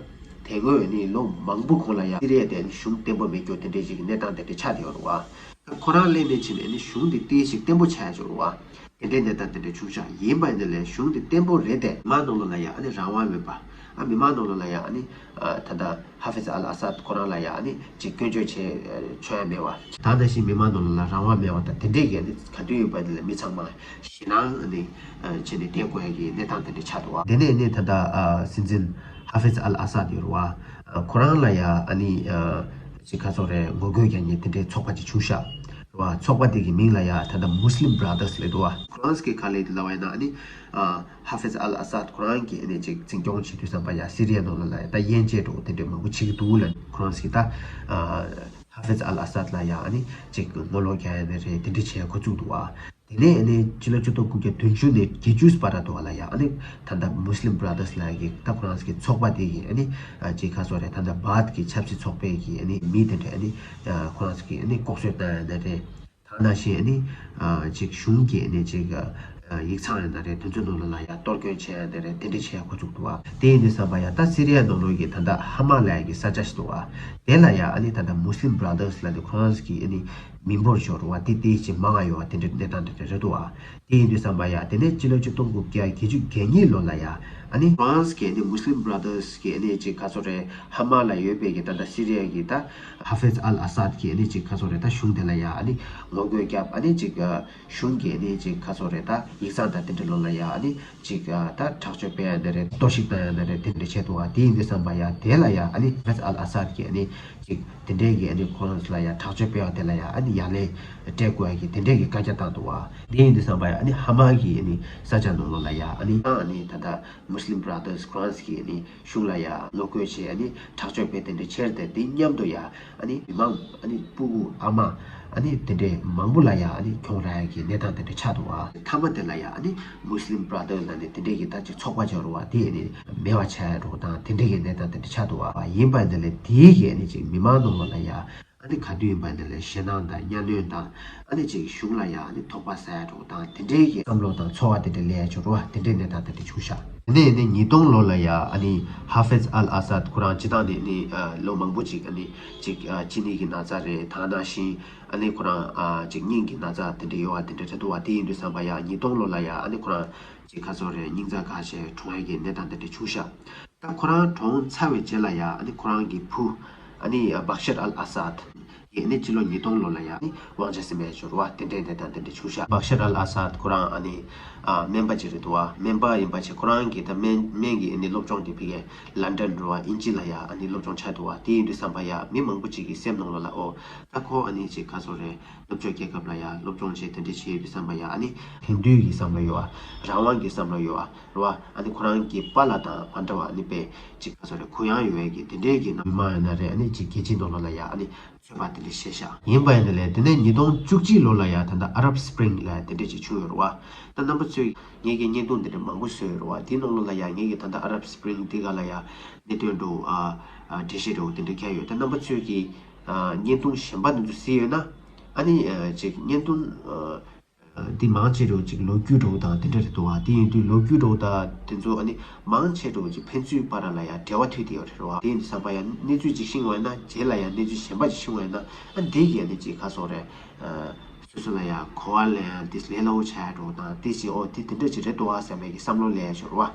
དེ་སྔོན་ནི་ལོ་མང་པོ་གོང་ལ་ཡ་སི་རི་ཡ་དེ་ནི་གཞུང་བརྟན་པོ་མེད་རྒྱུ་དེ་འདྲའི་ཅིག་གི་གནས་སྟངས་དེ་འདྲ་ཆགས་བསྡད་ཡོད་རེད་བ། ཁོ་རང་སླེབས་ནས་ཕྱིན་ནས་ནི་གཞུང་དེ་ཏོག་ཙམ་བརྟན་པོ་ཆགས་ཡ་ཅིག་རེད་བ། དེ་འདྲའི་གནས་སྟངས་དེ་འདྲ་བྱུང་ཤག་ཡིན་པ་ཡིན་ན་ལས་གཞུང་དེ་བརྟན་པོ་རེད་དེ། མི་མང་ནང་ལོགས་ལ་ཡ་ཨ་ནི་རང་དབང་མེད་པ། ཨ་མི་མང་ནང་ལོགས་ལ་ཡ་ཨ་ནི་ཨ་ད་ལྟ་ཧ་ཧྥེ་ཛི་ཨལ་ཨ་སཱད་ཁོ་རང་ལ་ཡ་ཨ་ནི་ཅིག་སྐྱོན་བརྗོད་བྱེད་ཆོག་ཡ་མེད་བ། ད་ནང་བཞིན་མི་མང་ནང་ལོགས་ལ་རང་དབང་མེད་བ་དང་དེ་འདྲའི་གི་ཨ་ནི་ག་དུས་ཡིན་པ་ཡིན་ན་ལས་མི་ཚང་མ་ཞེད་སྣང་ཨ་ནི་བྱས་ནས་བསྡད་དགོས་ཡ་གི་གནས་སྟངས་དེ་འདྲ་ཆགས་འདུག་བ། དེ་ནས་ནི་ད་ལྟ་ཨ་སྲིད་འཛིན་ཧ་ཧྥེ་ཛི་ཨལ་ཨ་སཱད་ཡོད་རེད་བ། ཁོ་རང་ལ་ཡ་ཨ་ནི་ཅིག་ག་ཚོད་རེད། ངོ་རྒོལ་རྒྱག་མཁན་དེ་འདྲའི་ཚོགས་པ་ཅིག་བྱུང་ཤག་བ། ཚོགས་པ་དེ་གི་མིང་ལ་ཡ་ད་ལྟ་Muslim Brothers ལབ་འདུག་བ། ཁོ་རང་གི་ག་ལབ་འདུག་ལབ་པ་ཡིན་ན་ཨ་ནི་ཨ་ཧ་ཧྥིཛ་ཨལ་ཨ་སཱད་ཁོ་རང་གིས་ཨ་ནི་ཅིག་འཛིན་སྐྱོང་བྱེད་དུས་ཙམ་པ་ཡ་སི་རི་ཡ་ནང་ལོགས་ལ་ཡ་ད་དབྱེ་འབྱེད་འདྲ་བོ་དེ་འདྲ་མང་པོ་བྱེད་ཀྱི་འདུག་ལ། ཁོ་རང་གིས་ད་ཨ་ཧ་ཧྥིཛ་ཨལ་ཨ་སཱད་ལ་ཡ་ཨ་ནི་ཅིག་ངོ་ལོག་རྒྱག་ཡ་ནི་རེད། དེ་འདྲ་བྱས་འགོ་བཙུགས་འདུག་བ། དེ་ནས་ཨ་ནི་ཕྱི་ལོ་ཆིག་སྟོང་དགུ་བརྒྱ་བདུན་ཅུ་ནས་བརྒྱད་ཅུ་བར་དུ་བ་ལ་ཡ་ཨ་ནི་ད་ལྟ་Muslim Brothers ལབ་ཡ་གི་ད་ཁོ་རང་གི་ཚོགས་པ་དེ་གི་ཨ་ནི་ཨ་ཅིག་ག་ཟེར་དགོས་རེད། ད་ལྟ་བཱཐ་གི་ཆབ་སྲིད་ཚོགས་པའི་གི་ཨ་ནི་མི་དེ་འདྲ་ཨ་ནི་ཨ་ཁོ་རང་གི་ཨ་ནི་ལྐོག་གསོད་བཏང་ཡ་ན་རེད། ད་ནང་བཞིན་ཨ་ནི་ཨ་ཅིག་གཞུང་གི་ཨ་ནི་ཅིག་ཨ་ཡིག་ཚང་ཡིན་ན་རེད། དེ་ཚོའི་ནང་ལོགས་ལ་ཡ་གཏོར་སྐྱོན་བྱས་ཡ་ན་རེད། དེ་འདྲ་བྱས་འགོ་བཙུགས་འདུག་བ། དེ་ཡིན་དུས་ཙམ་པ་ཡ་ད་སི་རི་ཡ་ནང་ལོགས་ཀྱི་ད་ལྟ་ཧ་མ་ལབ་ཡ་གི་ས་ཆ་ཞིག་འདུག་བ། དེ་ལ་ཡ་ཨ་ནི་ད་ལྟ་Muslim Brothers ལབ་དེ་ཁོ་རང་གི་ཨ་ནི་མི་འབོར་ཤོར་བ་དེ་དེ་ཅིག་མང་ང་ཡོད་བ། དེ་འདྲའི་གནས་སྟངས་དེ་འདྲ་རེད་འདུག་བ། དེ་ཡིན་དུས་ཙམ་པ་ཡ་དེ་ནས་ཕྱི་ལོ་ཆིག་སྟོང་དགུ་བརྒྱ་བརྒྱད་ཅུ་གྱ་གཉིས་ལོ་ལ་ཡ་ཨ་ནི་ཧྥ་རན་སི་གི་ཨ་ནི་Muslim Brothers གི་ཨ་ནི་ཅིག་ག་ཟེར་དགོས་རེད། ཧ་མ་ལ་ཡོད་པའི་གི་ད་ལྟ་སི་རི་ཡ་གི་ད་ཧ་ཧྥིཛ་ཨལ་ཨ་སཱད་གི་ཨ་ནི་ཅིག་ག་ཟེར་དགོས་རེད། ད་གཞུང་དེ་ལ་ཡ་ཨ་ནི་ངོ་རྒོལ་བརྒྱབ། ཨ་ནི་ཅིག་གཞུང་གི་ཨ་ནི་ཅིག་ག་ཟེར་དགོས་རེད། ད་ཡིག་ཚང་དང་དེ་འདྲ་ལོགས་ལ་ཡ་ཨ་ནི་ཅིག་ད་དྲག་སྤྱོད་སྤེལ་ཡ་ན་རེད། གཏོར་བཤིག་བཏང་ཡ་ན་རེད། དེ་འདྲ་བྱས་འདུག་བ། དེ་ཡིན་དུས་ཙམ་པ་ཡ་དེ་ལ་ཡ་ཨ་ནི་ཧ་ཧྥིཛ་ཨལ་ཨ་སཱད་གི་ཨ་ནི་ཅིག་དེ་འདྲའི་གི་ཨ་ནི་ཁོ་རང་ཚོ་ལ་ཡ་དྲག་སྤྱོད་སྤེལ་བ་དེ་ལ་ཡ་ཨ་ནི་ཡ་ལན་སྤྲད་དགོས་ཡ་གི་དེ་འདྲའི་གི་བཀའ་རྒྱ་བཏང་འདུག་བ། དེ་ཡིན་དུས་ཙམ་པ་ཡ་ཨ་ནི་ཧ་མ་གི་ཨ་ནི་ས་ཆ་ནང་ལོགས་ལ་ཡ་ཨ་ནི་ཨ་ནི་ད་ལྟ་Muslim Brothers ཁོ་རང་ཚོ་གི་ཨ་ནི་གཞུང་ལ་ཡ་ངོ་རྒོལ་བྱས། ཨ་ནི་དྲག་སྤྱོད་སྤེལ། དེ་འདྲ་བྱས་ཏེ་དེ་མཉམ་དུ་ཡ་ཨ་ནི་མི་མང་ཨ་ནི་སྤུ་གུ་ཨ་མ་ཨ་ནི་དེ་འདྲའི་མང་པོ་ལ་ཡ་ཨ་ནི་གྱོང་རག་ཡ་གི་གནས་སྟངས་དེ་འདྲ་ཆགས་འདུག་བ། མཐའ་མ་དེ་ལ་ཡ་ཨ་ནི་Muslim Brothers ལ་ནི་དེ་འདྲའི་གི་ད་ཅིག་ཚོགས་པ་ཅིག་ཡོད་རེད་བ། དེ་ཨ་ནི་མེད་པ་ཆགས་ཡ་འདྲ་བོ་དང་དེ་འདྲའི་གི་གནས་སྟངས་དེ་འདྲ་ཆགས་འདུག་བ། ཡིན་པ་འདི་ལས་དེའི་གི་ཨ་ནི་ཅིག་མི་མང་ནང་ལོགས་ལ་ཡ་ཨ་ནི་ག་དུས་ཡིན་པ་འདི་ལས་ཞེད་སྣང་དང་གཉའ་གནོན་དང་ཨ་ནི་ཅིག་གཞུང་ལ་ཡ་ཨ་ནི་དོགས་པ་ཟ་ཡ་འདྲ་བོ་དང་དེ་འདྲའི་གི་བསམ་བློ་དང་ཚོར་བ་དེ་འདྲ་སླེབས་ཡ་ཅིག་ཡོད་རེད་བ། དེ་འདྲའི་གནས་སྟངས་དེ་འདྲ་བྱུང་ཤག་དེ་ནས་ཨ་ནི་ཉིས་སྟོང་ལོ་ལ་ཡ་ཨ་ནི་ཧ་ཧྥིཛ་ཨལ་ཨ་སཱད་ཁོ་རང་སྤྱིར་བཏང་ནས་ཨ་ནི་ལོ་མང་པོ་ཅིག་ཨ་ནི་ཅིག་ཅི་ནི་གི་ན་ཚ་རེད། ད་ནང་བཞིན་ཨ་ནི་ཁོ་རང་ཅིག་སྙིང་གི་ན་ཚ་དེ་འདྲ་ཡོད་བ་དེ་འདྲ་རེད་འདུག་བ། དེ་ཡིན་དུས་ཙམ་པ་ཡ་ཉིས་སྟོང་ལོ་ལ་ཡ་ཨ་ནི་ཁོ་རང་ཅིག་ག་ཟེར་དགོས་རེད། སྙིང་རྩ་འགག་བྱས་གྲོངས་ཡ་གི་གནས་སྟངས་དེ་འདྲ་བྱུང་ཤག་ད་ཁོ་རང་གྲོངས་ཚར་བའི་རྗེས་ལ་ཡ་ཨ་ནི་ཁོ་རང་གི་བུ་ཨ་ནི་བྷག་ཤར་ཨལ་ཨ་སཱད་ཡིས་ཨ་ནི་སྤྱི་ལོ་ཉིས་སྟོང་ལོ་ལ་ཡ་ཨ་ནི་དབང་ཆ་ཟིན་པའི་འབྱོར་བ་དེ་འདྲའི་གནས་སྟངས་དེ་འདྲ་བྱུང་ཤག་བྷག་ཤར་ཨལ་ཨ་སཱད་ཁོ་རང་ཨ་ནི་ཨ་སྨན་པ་ཅིག་རེད་འདུག་བ། སྨན་པ་ཡིན་པ་བྱས་ཁོ་རང་གི་ད་སྨན་སྨན་གྱི་ཨ་ནི་སློབ་སྦྱོང་དེ་ཕ་གིའི་ལན་ཌན་རེད་བ། དབྱིན་ཇི་ལ་ཡ་ཨ་ནི་སློབ་སྦྱོང་བྱས་འདུག་བ། དེ་ཡིན་དུས་ཙམ་པ་ཡ་མི་མང་པོ་ཅིག་གི་སེམས་ནང་ལོགས་ལ་ཨོ་ད་ཁོ་ཨ་ནི་ཅིག་ག་ཟེར་དགོས་རེད། ནུབ་ཕྱོགས་རྒྱལ་ཁབ་ལ་ཡ་སློབ་སྦྱོང་བྱས་དེ་འདྲ་བྱས་ཡོད་དུས་ཙམ་པ་ཡ་ཨ་ནི་ལྷན་སྡུག་གི་བསམ་བློ་ཡོད་བ། རང་དབང་གི་བསམ་བློ་ཡོད་བ། རེད་བ། ཨ་ནི་ཁོ་རང་གི་པཱ་ལགས་དང་མ་འདྲ་བ་ཨ་ནི་དཔེ་ཅིག་ག་ཟེར་དགོས་རེད། གུ་ཡངས་ཡོད་པའི་གི་དེ་འདྲའི་གི་མི་མང་ཡིན་ན་རེད། ཨ་ནི་ཅིག་རྒྱལ་སྤྱིའི་ནང་ལོགས་ལ་ཡ་ཨ་ནི་ཚོད་དཔག་དེ་འདྲ་བྱས་ཤག་ཡིན་པ་ཡིན་ན་ལས་དེ་ནས་ཉིས་སྟོང་བཅུ་གཅིག་ལོ་ལ་ཡ་ད་ལྟ་Arab Spring ལ་ཡ་དེ་འདྲ་ཅིག་བྱུང་ཡོད་རེད་བ། ད་རྣམ་པ་ཚོས་ངེད་ཀྱི་བརྙན་ཐུང་དེ་འདྲ་མང་པོ་བཟོས་ཡོད་རེད་བ། དེའི་ནང་ལོགས་ལ་ཡ་ངེད་ཀྱི་ད་ལྟ་Arab Spring དེ་ག་ལ་ཡ་གནད་དོན་འདྲ་བོ་ཨ་ཨ་འགྲེལ་བཤད་འདྲ་བོ་དེ་འདྲ་བརྒྱབ་ཡོད། ད་རྣམ་པ་ཚོས་ཀྱི་ཨ་བརྙན་ཐུང་གཞན་པ་དེ་ཚོ་གཟིགས་ཡོད་ན་ཨ་ནི་ཨ་ཅིག་བརྙན་ཐུང་ཨ་འདི་མང་ཆེ་རུ་ཅིག་ལོ་རྒྱུས་འདྲ་བོ་དང་དེ་འདྲ་རེད་འདུག་བ། དེ་ཡིན་དུས་ལོ་རྒྱུས་འདྲ་བོ་དང་དེ་ཚོ་ཨ་ནི་མང་ཆེ་རུ་ཅིག་ཕན་ཚུན་བར་ལ་ཡ་འབྲེལ་བ་མཐུད་དེ་ཡོད་རེད་བ། དེ་ཡིན་དུས་ཙམ་པ་ཡ་གནས་ཚུལ་ཅིག་ཤེས་པ་ཡིན་ན་རྗེས་ལ་ཡ་གནས་ཚུལ་གཞན་པ་ཅིག་ཤེས་པ་ཡིན་ན་ཨ་འདི་གི་ཨ་ནི་ཅིག་ག་ཟེར་དགོས་རེད། ཨ་སོ་སོ་ལ་ཡ་གོ་བ་ལེན་ཡ་དེ་ལས་སླ་བོ་ཆགས་ཡ་འདྲ་བོ་དང་དེ་ཅིག་ཨོ་དེ་དེ་འདྲ་ཅིག་རེད་འདུག་བ་བསམ་པའི་གི་བསམ་བློ་སླེབས་ཡ་ཅིག་ཡོད་རེད་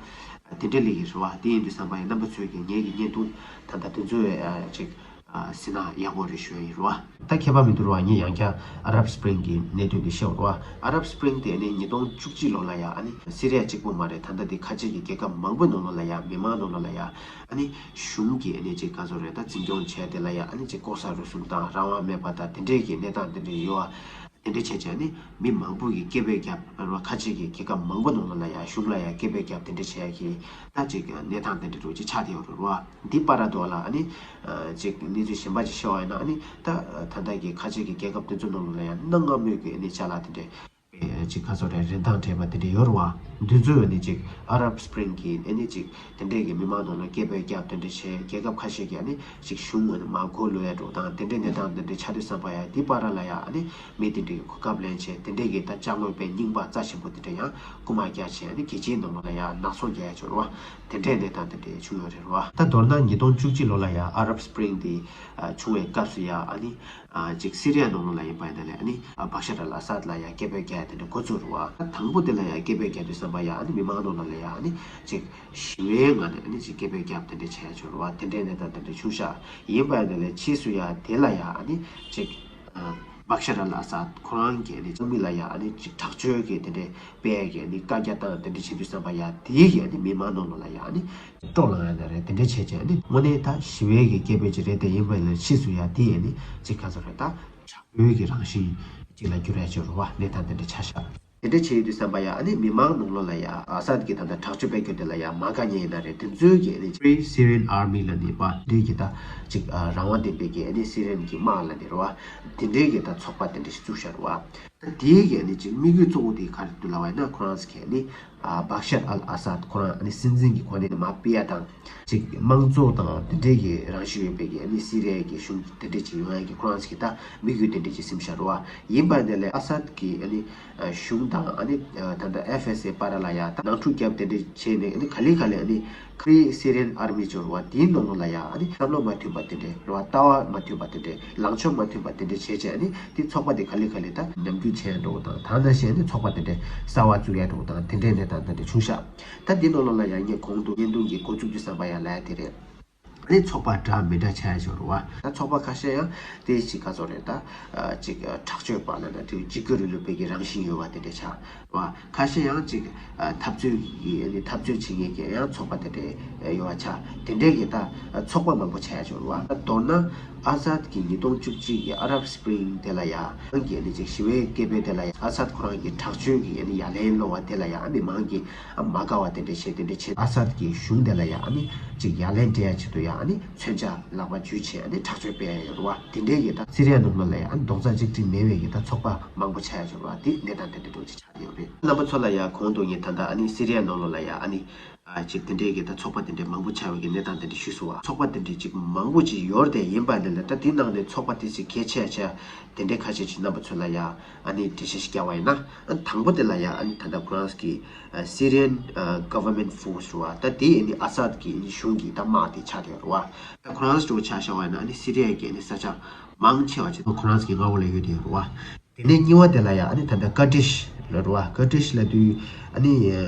བ། དེ་འདྲ་སླེབས་ཀྱི་རེད་བ། དེ་ཡིན་དུས་ཙམ་པ་ཡ་རྣམ་པ་ཚོས་ཀྱི་ངེད་ཀྱི་བརྙན་ཐུང་ད་ལྟ་དེ་ཚོ་ཨ་ཅིག་ཨ་གཟིགས་ན་ཡག་པོ་རེད་ཞུ་ཡ་ཡིན་རོ། ད་ཁྱད་པར་མི་འདུག་རོ། ངས་ཡང་བསྐྱར་Arab Spring གི་གནད་དོན་འདི་བཤད་རོ། Arab Spring དེ་ནི་ཉིས་སྟོང་བཅུ་གཅིག་ལོ་ལ་ཡ་ཨ་ནི་སི་རི་ཡ་གཅིག་པུ་མ་རེད། ད་ལྟ་འདི་ཁ་ཆེ་གི་རྒྱལ་ཁབ་མང་པོའི་ནང་ལོགས་ལ་ཡ་མི་མང་ནང་ལོགས་ལ་ཡ་ཨ་ནི་གཞུང་གི་ཨ་ནི་ཅིག་ག་ཚོད་རེད། ད་འཛིན་སྐྱོང་བྱས་དེ་ལ་ཡ་ཨ་ནི་ཅིག་ལྐོག་ཟ་རུལ་སུངས་དང་རང་དབང་མེད་པ་དང་དེ་འདྲས་ཀྱི་གནས་སྟངས་དེ་འདྲས་ཡོད་ཨ། དེ་འདྲ་བྱས་བྱས་ནི་མི་མང་པོ་གིས་སྐད་འབོད་བརྒྱབ་རོ། ཁ་ཆེ་གི་རྒྱལ་ཁབ་མང་པོ་ནང་ལོགས་ལ་ཡ་གཞུང་ལ་ཡ་སྐད་འབོད་བརྒྱབ་དེ་འདྲ་བྱས་ཀྱི་ད་ཅིག་གནས་སྟངས་དེ་འདྲ་རུ་ཅིག་ཆགས་བསྡད་ཡོད་རེད་རོ། འདི་པར་ར་དོ་ལ་ཨ་ནི་ཅིག་གནས་ཚུལ་གཞན་པ་ཅིག་ཤོད་པ་ཡིན་ན་ཨ་ནི་ད་ད་ལྟ་གི་ཁ་ཆེ་གི་རྒྱལ་ཁབ་དེ་ཚོ་ནང་ལོགས་ལ་ཡ་གནའ་སྔ་མོའི་གི་ཨ་ནི་ཅ་ལག་དེ་འདྲ་ཅིག་ག་ཚོད་རེད། རིན་ཐང་བྲལ་བ་དེ་འདྲ་ཡོད་རེད་བ། འདི་ཚོས་ཨ་ནི་ཅིག་Arab Spring གི་ཨ་ནི་ཅིག་དེ་འདྲས་ཀྱི་མི་མང་ནང་ལ་སྐད་འབོད་བརྒྱབ་དེ་འདྲ་བྱས། རྒྱལ་ཁབ་ཁ་ཤས་ཀྱིས་ཨ་ནི་ཅིག་གཞུང་ཨ་ནི་མར་སྒོ་ལོག་ཡ་འདྲ་དང་དེ་འདྲས་གནས་སྟངས་དེ་འདྲས་ཆགས་དུས་ཙམ་པ་ཡ་འདི་པར་ར་ལ་ཡ་ཨ་ནི་མི་དེ་འདྲས་ཀྱི་གོ་སྐབས་ལེན་བྱས། དེ་འདྲས་ཀྱི་ད་ཅ་ལག་པའི་རྙིང་པ་རྩ་ཆེན་པོ་དེ་འདྲས་ཡང་རྐུ་མ་རྒྱག་བྱས་ཨ་ནི་རྒྱལ་སྤྱིའི་ནང་ལོགས་ལ་ཡ་ནག་ཚོང་རྒྱག་ཡ་ཅིག་ཡོད་རེད་བ། དེ་འདྲས་གནས་སྟངས་དེ་འདྲས་བྱུང་ཡོད་རེད་བ། ད་མདོར་ན་ཉིས་སྟོང་བཅུ་གཅིག་ལོ་ལ་ཡ་Arab Spring དེ་ཨ་བྱུང་བའི་སྐབས་སུ་ཡ་ཨ་ནི་ཨ་ཅིག་སི་རི་ཡ་ནང་ལོགས་ལ་ཡིན་པ་ཡིན་ན་ལས་ཨ་ནི་ཨ་བྷ་ཤར་ཨལ་ཨ་སཱད་ལ་ཡ་སྐད་འབོད་རྒྱག་ཡ་དེ་འདྲ་འགོ་བཙུགས་རེད་བ། ད་དང་པོ་དེ་ལ་ཡ་སྐད་འབོད་རྒྱག་དུས་ཙམ་པ་ཡ་ཨ་ནི་མི་མང་ནང་ལོགས་ལ་ཡ་ཨ་ནི་ཅིག་ཞི་བའི་ངང་ནས་ཨ་ནི་ཅིག་སྐད་འབོད་རྒྱབ་དེ་འདྲ་བྱས་ཡ་ཅིག་ཡོད་རེད་བ། དེ་འདྲའི་གནས་སྟངས་དེ་འདྲ་བྱུང་ཤག་ཡིན་པ་ཡིན་ན་ལས་ཕྱིས་སུ་ཡ་དེ་ལ་ཡ་ཨ་ནི་ཅིག་ཨ་བྷ་ཤར་ཨལ་ཨ་སཱད་ཁོ་རང་གིས་ཨ་ནི་ཚོགས་མི་ལ་ཡ་ཨ་ནི་ཅིག་དྲག་སྤྱོད་ཀྱི་དེ་འདྲའི་སྤེལ་ཡ་གི་ཨ་ནི་བཀའ་རྒྱ་བཏང་དེ་འདྲ་བྱེད་དུས་ཙམ་པ་ཡ་དེའི་གི་ཨ་ནི་མི་མང་ནང་ལོགས་ལ་ཡ་ཨ་ནི་སྤྲོ་ལངས་ཡ་ན་རེད། དེ་འདྲ་བྱས་བྱས་ཨ་ནི་དངོས་གནས་ད་ཞི་བའི་གི་སྐད་འབོད་ཅིག་རེད། དེ་ཡིན་པ་ཡིན་ན་ཕྱིས་སུ་ཡ་དེ་ཨ་ནི་ཅིག་ག་ཚོད་རེད། ད་དྲག་པོའི་གི་རང་བཞིན་ ཅིག་ལ་འགྱུར་ཡ་ཅིག་ཡོད་རེད་བ། གནས་སྟངས་དེ་འདྲ་ཆགས་ཤག་དེ་འདྲ་བྱེད་ཡོང་དུས་ཙམ་པ་ཡ་ཨ་ནི་མི་མང་ནང་ལོགས་ལ་ཡ་ཨ་སད་ཀྱི་ད་ལྟ་དྲག་སྤྱོད་སྤེལ་རྒྱུ་དེ་ལ་ཡ་མ་དགའ་མཁན་ཡིན་ན་རེད། དེ་ཚོའི་གི་ཨ་ནི་Free Syrian Army ལབ་ནས་པ་འདི་གི་ད་ཅིག་ཨ་རང་དབང་ལྡན་པའི་གི་ཨ་ནི་སི་རི་ཡན་གྱི་དམག་ལབ་ནས་རེད་བ། དེ་འདྲའི་གི་ད་ཚོགས་པ་དེ་འདྲ་ཞིག་བཙུགས་ཤག་རེད་བ། ད་དེའི་གི་ཨ་ནི་ཅིག་དམིགས་ཡུལ་གཙོ་བོ་དེ་ག་རེ་འདུག་ལབ་པ་ཡིན་ན། ཁོ་རང་ཚོ་གི་ཨ་ནི་ཨ་Bashar al-Assad ཁོ་རང་ཨ་ནི་སྲིད་འཛིན་གྱི་གོ་གནས་མར་ཕུད་ཡ་དང་། ཅིག་དམངས་གཙོ་དང་དེ་འདྲའི་གི་རང་བཞིན་ཡོད་པའི་གི་ཨ་ནི་སི་རི་ཡ་གི་གཞུང་དེ་འདྲ་ཅིག་ཡོང་ཡ་གི་ཁོ་རང་ཚོ་གི་ད་དམིགས་ཡུལ་དེ་འདྲ་ཅིག་སེམས་ཤར་བ་ཡིན་པ་འདི་ལས་ཨ་སད་གི་ཨ་ནི་གཞུང་དང་ཨ་ནི་ད་ལྟ་ཨེཕ་ཨེས་ཨེ་བར་ལ་ཡ་ད་ནང་འཁྲུག་རྒྱབ་དེ་འདྲ་བྱས་ནས་ཨ་ནི་ག་ལེ་ག་ལེ་ཨ་ནི་Free Syrian Army ཅིག་ཡོད་རེད་བ། དེའི་ནང་ལོགས་ལ་ཡ་ཨ་ནི་བསམ་བློ་མ་མཐུན་པ་དེ་འདྲ་རེད་བ། ལྟ་བ་མ་མཐུན་པ་དེ་འདྲ། ལངས་ཕྱོགས་མ་མཐུན་པ་དེ་འདྲ་བྱས་བྱས་ཨ་ནི་དེ་ཚོགས་པ་དེ་ག་ལེ་ག་ལེ་ད་ཉམས་རྒུད་བྱས་འགྲོ་བ་དང་། ད་ནང་བཞིན་ཨ་ནི་ཚོགས་པ་དེ་འདྲ་གསར་པ་བཙུགས་ཡ་འགྲོ་བ་དང་དེ་འདྲའི་གནས་སྟངས་དེ་འདྲ་བྱུང་ཤག་ད་འདི་ནང་ལོགས་ལ་ཡ་ངས་གོང་དུ་བརྙན་ཐུང་གི་འགོ་བཙུགས་དུས་ཙམ་པ་ཡ་ལབ་ཡ་དེ་རེད། ཨ་ནི་ཚོགས་པ་འདྲ་མི་འདྲ་ཆགས་ཡ་ཅིག་ཡོད་རེད་བ། ད་ཚོགས་པ་ཁ་ཤས་ཡང་དེ་ཅིག་ག་ཚོད་རེད་ད། ཅིག་དྲག་སྤྱོད་པ་ལབ་ན་དེ་འཇིགས་སྐུལ་རིང་ལུགས་པའི་གི་རང་བཞིན་ཡོད་པ་དེ་འདྲ་ཆགས་རེད་བ། ཁ་ཤས་ཡང་ཅིག་འཐབ་རྩོད་ཀྱི་ཨ་ནི་འཐབ་རྩོད་བྱེད་མཁན་གྱི་ཡང་ཚོགས་པ་དེ་འདྲ་ཡོད་པ་ཆགས། དེ་འདྲའི་གི་ད་ཚོགས་པ་མང་པོ་ཆགས་ཡ་ཅིག་ཡོད་རེད་བ། ད་མདོར་ན་ཨ་སད་ཀྱི་ཉིས་སྟོང་བཅུ་གཅིག་གི་Arab Spring དེ་ལ་ཡ་ཨ་ནི་ཅིག་ཞི་བའི་སྐད་འབོད་དེ་ལ་ཡ་ཨ་སད་ཁོ་རང་གི་དྲག་སྤྱོད་ཀྱི་ཨ་ནི་ཡ་ལན་སློག་པ་དེ་ལ་ཡ་ཨ་མི་མང་གི་ཨ་མ་དགའ་བ་དེ་འདྲ་བྱས། དེ་འདྲ་བྱས་ཨ་སད་ཀྱི་གཞུང་དེ་ལ་ཡ་ཨ་ནི་ཅིག་ཡ་ལན་སྤྲད་ཡ་ཆེད་དུ་ཡ་ཨ་ནི་མཚོན་ཆ་ལག་པ་འཇུས་བྱས་ཨ་ནི་དྲག་སྤྱོད་སྤེལ་ཡ་ཡོད་རེད་བ། དེ་འདྲའི་གི་ད་སི་རི་ཡ་ནང་ལོགས་ལ་ཡ་ཨ་ནི་རྡོག་རྩ་གཅིག་སྒྲིལ་མེད་པའི་གི་ད་ཚོགས་པ་མང་པོ་ཆགས་ཡ་ཡོད་རེད་བ། དེ་གནས་སྟངས་དེ་འདྲ་འདྲ་བོ་ཅིག་ཆགས་ཡོད་རེད། རྣམ་པ་ཚོ་ལ་ཡ་གོང་དུ་ངས་ད་ལྟ་ཨ་ནི་སི་རི་ཡ་ནང་ལོགས་ལ་ཡ་ཨ་ནི་ཨ་ཅིག་དེ་འདྲའི་གི་ད་ཚོགས་པ་དེ་འདྲའི་མང་པོ་ཆགས་པའི་གི་གནས་སྟངས་དེ་འདྲ་ཞུས་སོང་བ། ཚོགས་པ་དེ་འདྲའི་ཅིག་མང་པོ་ཅིག་ཡོད་རེད་དེ། ཡིན་པ་འདི་ལ་ད་དེ་ནང་ནས་ཚོགས་པ་དེ་ཅིག་གལ་ཆེ་ཆེ་དེ་འདྲའི་ཁ་ཤས་ཅིག་རྣམ་པ་ཚོ་ལ་ཡ་ཨ་ནི་འགྲེལ་བཤད་ཞིག་བརྒྱབ་པ་ཡིན་ན། ཨ་དང་པོ་དེ་ལ་ཡ་ཨ་ནི་ད་ལྟ་ཁོ་རང་གི་ཨ་Syrian ཨ་Government Force རེད་བ། ད་དེ་ཨ་ནི་ཨ་སད་ཀྱི་ཨ་ནི་གཞུང་གི་ད་དམག་དེ་ཆགས་བསྡད་ཡོད་རེད་བ། ད་ཁོ་རང་ཚོ་ཆ་བཞག་པ་ཡིན་ན་ཨ་ནི་སི་རི་ཡ་གི་ཨ་ནི་ས་ཆ་མང་ཆེ་བ་ཅིག་ཁོ་རང་ཚོ་གི་མངའ་འོག་ལ་ཡོད་བསྡད་ཡོད་རེད་བ། དེ་ནས་གཉིས་པ་དེ་ལ་ཡང་ཨ་ནི་ད་ལྟ་ཀར་ཌིཤ་ལབ་རེད་བ། ཀར་ཌིཤ་ལབ་དུས་ཨ་ནི་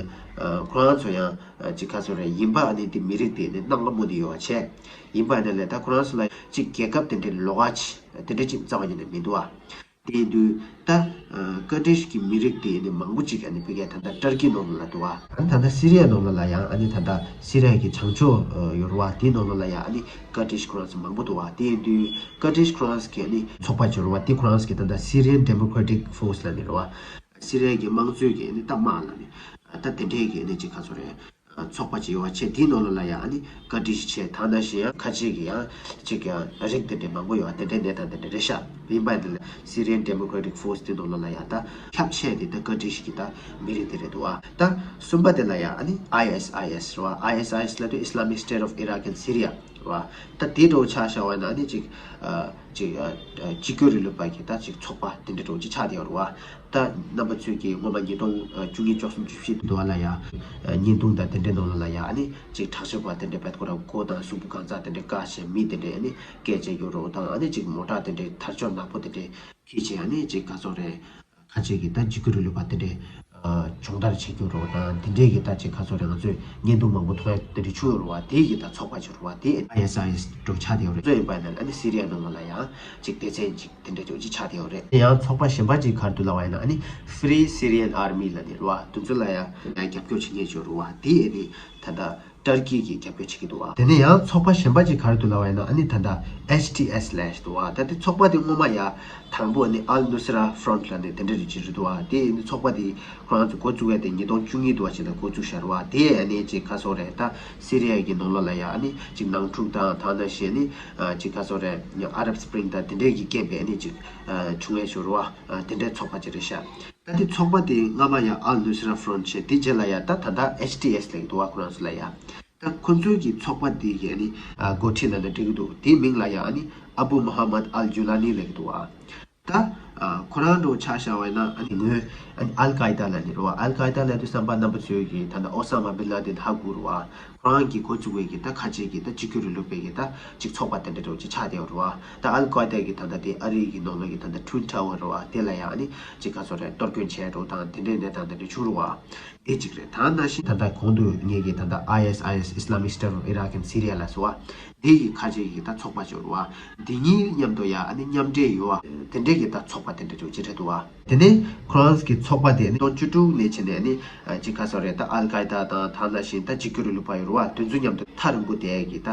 ཨ་ཁོ་རང་ཚོ་ཡང་ཨ་ཅིག་ག་ཚོད་རེད། ཡིན་པ་ཨ་ནི་དེ་མི་རིགས་དེ་ནི་གནའ་སྔ་མོ་ནས་ཡོད་པ་བྱས། ཡིན་པ་ཨ་ནི་ལས་ད་ཁོ་རང་ཚོ་ལ་ཅིག་རྒྱལ་ཁབ་དེ་འདྲའི་ལོགས་ཀ་ཅིག་དེ་འདྲ་ཅིག་རྩ་བ་ཉིད་ནས་མི་འདུག་བ། དེ་ཡིན་དུས་ད་ཨ་ཀར་ཌིཤ་གི་མི་རིགས་དེ་ནི་མང་པོ་ཅིག་ཨ་ནི་ཕ་གིའི་ད་ལྟ་ཏར་ཀི་ནང་ལ་འདུག་བ། ཨ་ནི་ད་ལྟ་སི་རི་ཡ་ནང་ལ་ལ་ཡང་ཨ་ནི་ད་ལྟ་སི་རི་ཡ་གི་བྱང་ཕྱོགས་ཨ་ཡོད་རེད་བ། དེའི་ནང་ལ་ལ་ཡང་ཨ་ནི་ཀར་ཌིཤ་ཁོ་རང་ཚོ་མང་པོ་འདུག་བ། དེ་ཡིན་དུས་ཀར་ཌིཤ་ཁོ་རང་ཚོ་གི་ཨ་ནི་ཚོགས་པ་ཅིག་ཡོད་རེད་བ། དེ་ཁོ་རང་ཚོ་གི་ད་ལྟ་Syrian Democratic Force ལབ་ནི་རེད་བ། སི་རི་ཡ་གི་དམངས་གཙོའི་གི་ཨ་ནི་ད་དམག་ལབ་ནི་ད་དེ་འདྲའི་གི་ཨ་ནི་ཅིག་ག་ཚོད་རེད། ཚོགས་པ་ཅིག་ཡོད་པ་བྱས། དེའི་ནང་ལོགས་ལ་ཡང་ཨ་ནི་ཀར་ཌིཤ་བྱས། ད་ནང་བཞིན་ཡང་ཁ་ཆེ་གི་ཡང་ཅིག་ཡང་རིགས་དེ་འདྲའི་མང་པོ་ཡོད་པ་དེ་འདྲའི་གནས་སྟངས་དེ་འདྲ་རེད་ཤག་ཡིན་པ་འདི་ལ་Syrian Democratic Force དེ་ནང་ལོགས་ལ་ཡང་ད་ཁྱབ་ཆེ་དེ་ད་ཀར་ཌིཤ་གི་ད་མི་རིགས་དེ་རེད་འདུག་བ། ད་གསུམ་པ་དེ་ལ་ཡང་ཨ་ནི་ཨའི་ཨེས་ཨའི་ཨེས་རེད་བ། ཨའི་ཨེས་ཨའི་ཨེས་ལབ་དུས་Islamic State of Iraq and Syria རེད་བ། ད་དེ་འདྲ་བོ་ཆ་བཞག་པ་ཡིན་ན་ཨ་ནི་ཅིག་ཨ་ཅིག་ཨ་ཨ་གཅིག་གྱུར་རིང་ལུགས་པ་གི་ད་ཅིག་ཚོགས་པ་དེ་འདྲ་འདྲ་བོ་ཅིག་ཆགས་བསྡད་ཡོད་རེད་བ། ད་རྣམ་པ་ཚོས་ཀྱིས་སྔོན་མ་ཉིས་སྟོང་བཅུ་གཉིས་བཅུ་གསུམ་བཅུ་བཞི་དུ་བ་ལ་ཡ་བརྙན་ཐུང་དང་དེ་འདྲའི་ནང་ལ་ལ་ཡ་ཨ་ནི་ཅིག་དྲག་སྤྱོད་པ་དེ་འདྲའི་བེད་ཁོ་རང་མགོ་དང་གཟུགས་པོ་གང་ཚང་དེ་འདྲའི་བཀག་བྱས་མི་དེ་འདྲའི་ཨ་ནི་སྐད་ཆ་རྒྱག་རོགས་དང་། ཨ་ནི་ཅིག་མོ་ཊ་དེ་འདྲའི་དར་ལྕོག་ནག་པོ་དེ་འདྲའི་འཁྱེར་བྱས་ཨ་ནི་ཅིག་ག་ཚོད་རེད། ཁ་ཆེ་གི་ད་འཇིགས་སྐུལ་རིང་ལུགས་པ་དེ་འདྲའི་སྦྱོང་བརྡར་བྱེད་རྒྱུ་རོགས་དང་དེ་འདྲའི་གི་ད་ཅིག་ག་ཚོད་རེད། ང་ཚོས་བརྙན་ཐུང་མང་པོ་མཐོང་ཡ་དེ་འདྲའི་བྱུང་ཡོད་རེད་བ། དེའི་གི་ད་ཚོགས་པ་ཅིག་རེད་བ། དེ་ཨའི་ཨེས་ཨའི་ཨེས་འདྲ་བོ་ཆགས་བསྡད་ཡོད་རེད། གཙོ་ཡིན་པ་ཡིན་ན་ཨ་ནི་སི་རི་ཡ་ནང་ལ་ལ་ཡང་ཅིག་སྡེ་ཚན་ཅིག་དེ་འདྲ་ཅིག་ཅིག་ཆགས་བསྡད་ཡོད་རེད། དེ་ཡང་ཚོགས་པ་གཞན་པ་ཅིག་ག་རེ་འདུག་ལབ་པ་ཡིན་ན་ཨ་ནི་Free Syrian Army ལབ་ནི་རེད་བ། དེ་ཚོ་ལ་ཡང་རྒྱབ་སྐྱོར་བྱེད་མཁན་ཅིག་ཡོད་རེད་བ། དེ་ཨ་ནི་ད་ལྟ་ཏར་ཀི་གིས་རྒྱབ་སྐྱོར་བྱེད་ཀྱི་འདུག་བ། དེ་ནས་ཡང་ཚོགས་པ་གཞན་པ་ཅིག་ག་རེ་འདུག་ལབ་པ་ཡིན་ན་ཨ་ནི་ད་ལྟ་ཨེཆ་ཊི་ཨེས་ལབ་ཡ་ཞིག་འདུག་བ། ད་དེ་ཚོགས་པ་དེ་སྔོན་མ་ཡ་དང་པོ་ཨ་ནི་Al Nusra Front ལབ་ནས་དེ་འདྲ་རེ་ཅིག་རེད་འདུག་བ། དེ་ཨ་ནི་ཚོགས་པ་དེ་ཁོ་རང་ཚོ་འགོ་བཙུགས་ཡ་དེ་ཉིས་སྟོང་བཅུ་གཉིས་འདྲ་བོ་ཅིག་ལ་འགོ་བཙུགས་བཞག་རེད་བ། དེ་ཨ་ནི་ཅིག་ག་ཚོད་རེད། ད་སི་རི་ཡ་གི་ནང་ལོགས་ལ་ཡ་ཨ་ནི་ཅིག་ནང་འཁྲུག་དང་ད་ནང་བཞིན་ཨ་ནི་ཅིག་ག་ཚོད་རེད། Arab Spring དང་དེ་འདྲའི་གི་རྐྱེན་པས་ཨ་ནི་ཅིག་བྱུང་ཡ་ཞིག་རེད་བ། དེ་འདྲའི་ཚོགས་པ་ཅིག་རེད་ཤག་ད་དེ་ཚོགས་པ་དེ་སྔ་མ་ཡ་Al Nusra Front བྱས། དེ་རྗེས་ལ་ཡ་ད་ད་ལྟ་ཨེཆ་ཊི་ཨེས་ལབ་ཀྱི་འདུག་བ། ཁོ་རང་ཚོ་ལ་ཡ། ད་ཁོ་ཚོའི་གི་ཚོགས་པ་དེ་གི་ཨ་ནི་འགོ་ཁྲིད་ལབ་ན་འགྲིག་གི་འདུག་དེའི་མིང་ལ་ཡ་ཨ་ནི་Abu Muhammad al Julani ལབ་ཀྱི་འདུག་བ། ད་ཁོ་རང་འདྲ་བོ་ཆ་བཞག་པ་ཡིན་ན་ཨ་ནི་ངོས་ཨ་ནི་Al Qaeda ལབ་ནི་རེད་བ། Al Qaeda ལབ་དུས་ཙམ་པ་རྣམ་པ་ཚོའི་གི་ད་ལྟ་Osama bin Laden ཧ་གོ་རེད་བ། ཁོ་རང་གིས་འགོ་བཙུགས་པའི་གི་ད་ཁ་ཆེ་གི་ད་འཇིགས་སྐུལ་རིང་ལུགས་པའི་གི་ད་ཅིག་ཚོགས་པ་དེ་འདྲ་འདྲ་བོ་ཅིག་ཆགས་བསྡད་ཡོད་རེད་བ། ད་Al Qaeda གི་ད་ལྟ་དེ་ཨ་རི་གི་ནང་ལོགས་གི་ད་ལྟ་Twin Tower རེད་བ། དེ་ལ་ཡང་ཨ་ནི་ཅིག་ག་ཚོད་རེད། གཏོར་སྐྱོན་བྱས་འགྲོ་དང་དེ་འདྲའི་གནས་སྟངས་དེ་འདྲ་བྱུང་རེད་བ། དེ་གཅིག་རེད། ད་ནང་བཞིན་ད་ལྟ་གོང་དུ་ངས་ཀྱི་ད་ལྟ་ཨའི་ཨེས་ཨའི་ཨེས་Islamic State of Iraq and Syria ལ་སོགས་པ་དེ་གི་ཁ་ཆེ་གི་ད་ཚོགས་པ་ཅིག་ཡོད་རེད་བ། དེ་གཉིས་མཉམ་དུ་ཡ་ཨ་ནི་མཉམ་འབྲེལ་ཡོད་བ། དེ་འདྲའི་གི་ད་ཚོགས་པ་དེ་འདྲ་ ཡོད་ཅེས་རེད་འདུག་བ། དེ་ནས་ཁོ་རང་གི་ཚོགས་པ་དེ་ནི་སྟོང་བཅུ་དྲུག་ནས་བྱས་ནས་ནི་ཅིག་ག་ཟེར་རེད། ད་ཨལ་ཀའི་ད་དང་ད་ནང་བཞིན་ད་འཇིགས་སྐུལ་རིང་ལུགས་པ་ཡོད་རེད་བ། དེ་ཚོ་མཉམ་དུ་ཐག་རིང་པོ་བསྡད་ཀྱི་ད་